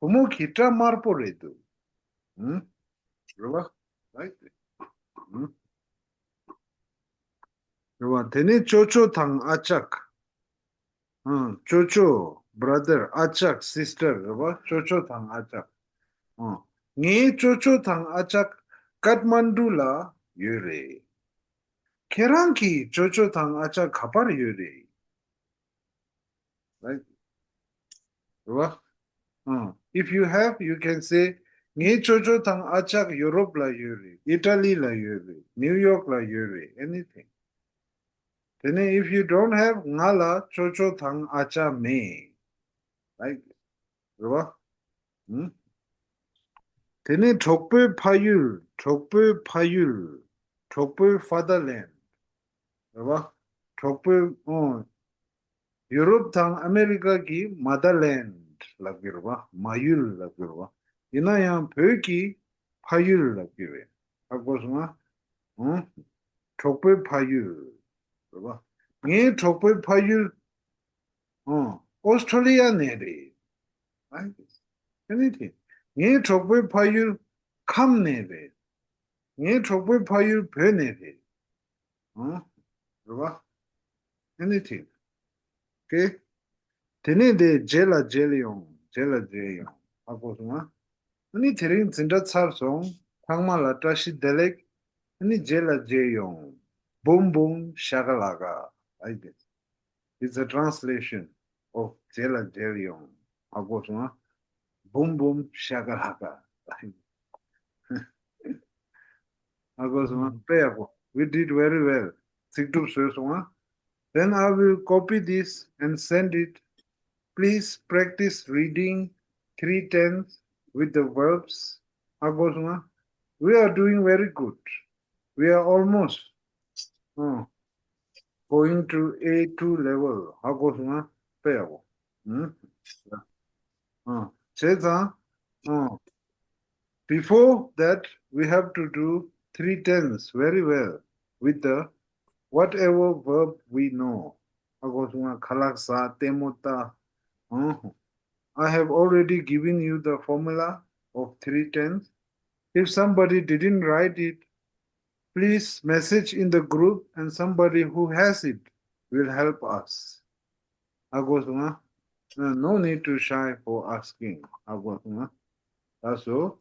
བུ་མོ་གི་སྐྲ་དམར་པོ་རེད་འདུག་ཨང་། རེད་བ། རའིཊ། ཨང་། རེད་བ། དེ་ནས་ཅོ་ཅོ་དང་ཨ་ཅག་ཨང་། ཅོ་ཅོ། བྷ་ར་དར། ཨ་ཅག། སིས་ཊར་རེད་བ། ཅོ་ཅོ་དང་ཨ་ཅག་ཨང་། ངའི་ཅོ་ཅོ་དང་ཨ་ཅག་ཀཏ་མན་ཌུ་ལ་ཡོད་རེད། ཁྱེད་རང་གི་ཅོ་ཅོ་དང་ཨ་ཅག་ག་པར་ཡོད་རེད། རའིཊ། རེད་བ། ཨང་། If you have, you can say, ངའི་ཅོ་ཅོ་དང་ཨ་ཅག་ཡོ་རོབ་ལ་ཡོད་རེད། ཨི་ཊ་ལི་ལ་ཡོད་རེད། ནིའུ་ཡོག་ལ་ཡོད་རེད། Anything. དེ་ནས་if you don't have, ང་ལ་ཅོ་ཅོ་དང་ཨ་ཅག་མེད། རའིཊ། རེད་བ། ཨང་། དེ་ནས་གྲོགས་པོའི་ཕ་ཡུལ། གྲོགས་པོའི་ཕ་ཡུལ། གྲོགས་པོའི་ཕ་དར་ལེན་ཌ། རེད་བ། གྲོགས་པོའི། ཨོ། ཡུ་རོབ་དང་ཨ་མེ་རི་ཀ་གི་མ་དར་ལེན་ཌ་ལབ་ཀྱི་རེད་བ། མ་ཡུལ་ལབ་ཀྱི་རེད་བ། ཡིན་ན་ཡང་བོད་ཀྱི་ཕ་ཡུལ་ལབ་ཀྱི་རེད། ཧ་གོ་སོང་ང་། ཨང་། གྲོགས་པོའི་ཕ་ཡུལ། རེད་བ། ངའི་གྲོགས་པོའི་ཕ་ཡུལ། ཨང་། ཨོ་སི་ཊོ་ལི་ཡ་ནས་རེད། རའིཊ། ཨེ་ནི་ཐིང་། ངའི་གྲོགས་པོའི་ཕ་ཡུལ་ཁམས་ནས་རེད། ངའི་གྲོགས་པོའི་ཕ་ཡུལ་བོད་ནས་རེད། ཨང་། རེད་བ། ཨེ་ནི་ཐིང་། ཨོ་ཀེ། དེ་ནས་དེ་རྗེས་ལ་མཇལ་ཡོང་། རྗེས་ལ་མཇལ་ཡོང་། ཧ་གོ་སོང་ང་། ཨ་ནི་དེ་རིང་འཛིན་གྲྭ་ཚར་སོང་། ཚང་མ་ལ་བཀྲ་ཤིས་བདེ་ལེགས། ཨ་ནི་རྗེས་ལ་མཇལ་ཡོང་། བུམ་བུམ་ཤ་ཀ་ལ་ཀ། Like this. It's a translation of རྗེས་ལ་མཇལ་ཡོང་། ཧ་གོ་སོང་ང་། བུམ་བུམ་ཤ་ཀ་ལ་ཀ། ཧ་གོ་སོང་ང་། དཔེ་ཡག་པོ། We did very well. ཚིག་གྲུབ་བཟོས་སོང་ང་། Then I will copy this and send it. Please practice reading three tens with the verbs. ཧ་གོ་སོང་ང་། We are doing very good. We are almost, uh, going to A two level. ཧ་གོ་སོང་ང་། དཔེ་ཡག་པོ། ཨང་། ཨང་། བྱས་ཙང་། ཨང་། Before that, we have to do three tens very well with the whatever verb we know. ཧ་གོ་སོང་ང་། ཁ་ལག་ཟ། ལྟད་མོ་ལྟ། ཨང་། I have already given you the formula of three tens. If somebody didn't write it, please message in the group and somebody who has it will help us. ཧ་གོ་སོང་ང་། Uh, no need to shy for asking. ཧ་གོ་སོང་ང་། ལགས་སོ།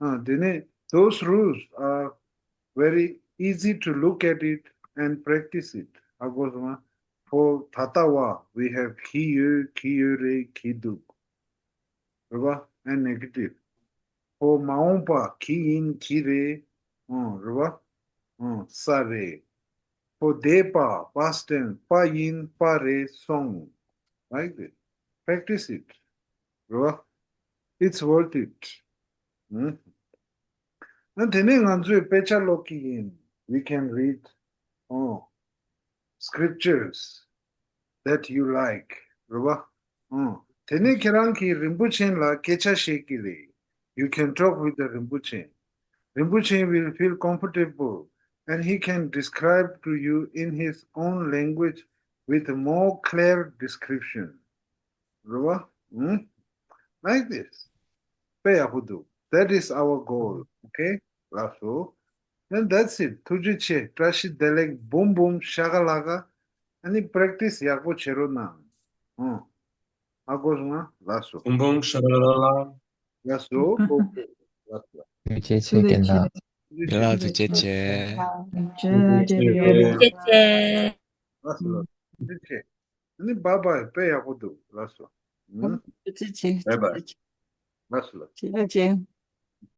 ཨ། དེ་ནས་those rules are very easy to look at it and practice it. ཧ་གོ་སོང་ང་། For ད་ལྟ་བ། We have གྱི་ཡོད། གྱི་ཡོད་རེད། གྱི་འདུག་རེད་བ། And negative. For མ་འོངས་པ། གྱི་ཡིན། གྱི་རེད། ཨང་། རེད་བ། ཨང་། ས་རེད། For འདས་པ། Past tense. པ་ཡིན། པ་རེད། སོང་། Like this. Practice it. རེད་བ། It's worth it. ཨང་། ཨ། དེ་ནས་ང་ཚོས་དཔེ་ཆ་ཀློག་གི་ཡིན། We can read, oh, scriptures that you like. རེད་བ། ཨང་། དེ་ནས་ཁྱེད་རང་གིས་རིན་པོ་ཆེ་ལ་སྐད་ཆ་བཤད་ཀྱི་རེད། You can talk with the Rinpoche. Rinpoche will feel comfortable and he can describe to you in his own language with more clear description. རེད་བ། ཨང་། Like this. དཔེ་ཡག་པོ་འདུག That is our goal. Okay? ལགས་སོ། Then that's it. ཐུགས་རྗེ་ཆེ། བཀྲ་ཤིས་བདེ་ལེགས། བུམ་བུམ་ཤ་ཀ་ལ་ཀ། ཨ་ནི་པེ་རེག་ཊི་སི་ཡག་པོ་བྱེད་རོགས་གནང་། ཨང་། ཧ་གོ་སོང་ང་། ལགས་སོ། བུམ་བུམ་ཤ་ཀ་ལ་ལ། ལགས་སོ། ལགས་སོ། ཐུགས་རྗེ་ཆེ་རྒན་ལགས། ཡ། ཐུགས་རྗེ་ཆེ། ཐུགས་རྗེ་ཆེ། ལགས་སོ། ཐུགས་རྗེ་ཆེ། ཨ་ནི་བྷའི་བྷའི། དཔེ་ཡག་པོ་འདུག་ལགས་སོ། ཨུམ། ཐུགས་རྗེ་ཆེ། བྷའི་བྷའི། ལགས་སོ། ལགས་སོ། ཐུགས་རྗེ་ཆེ།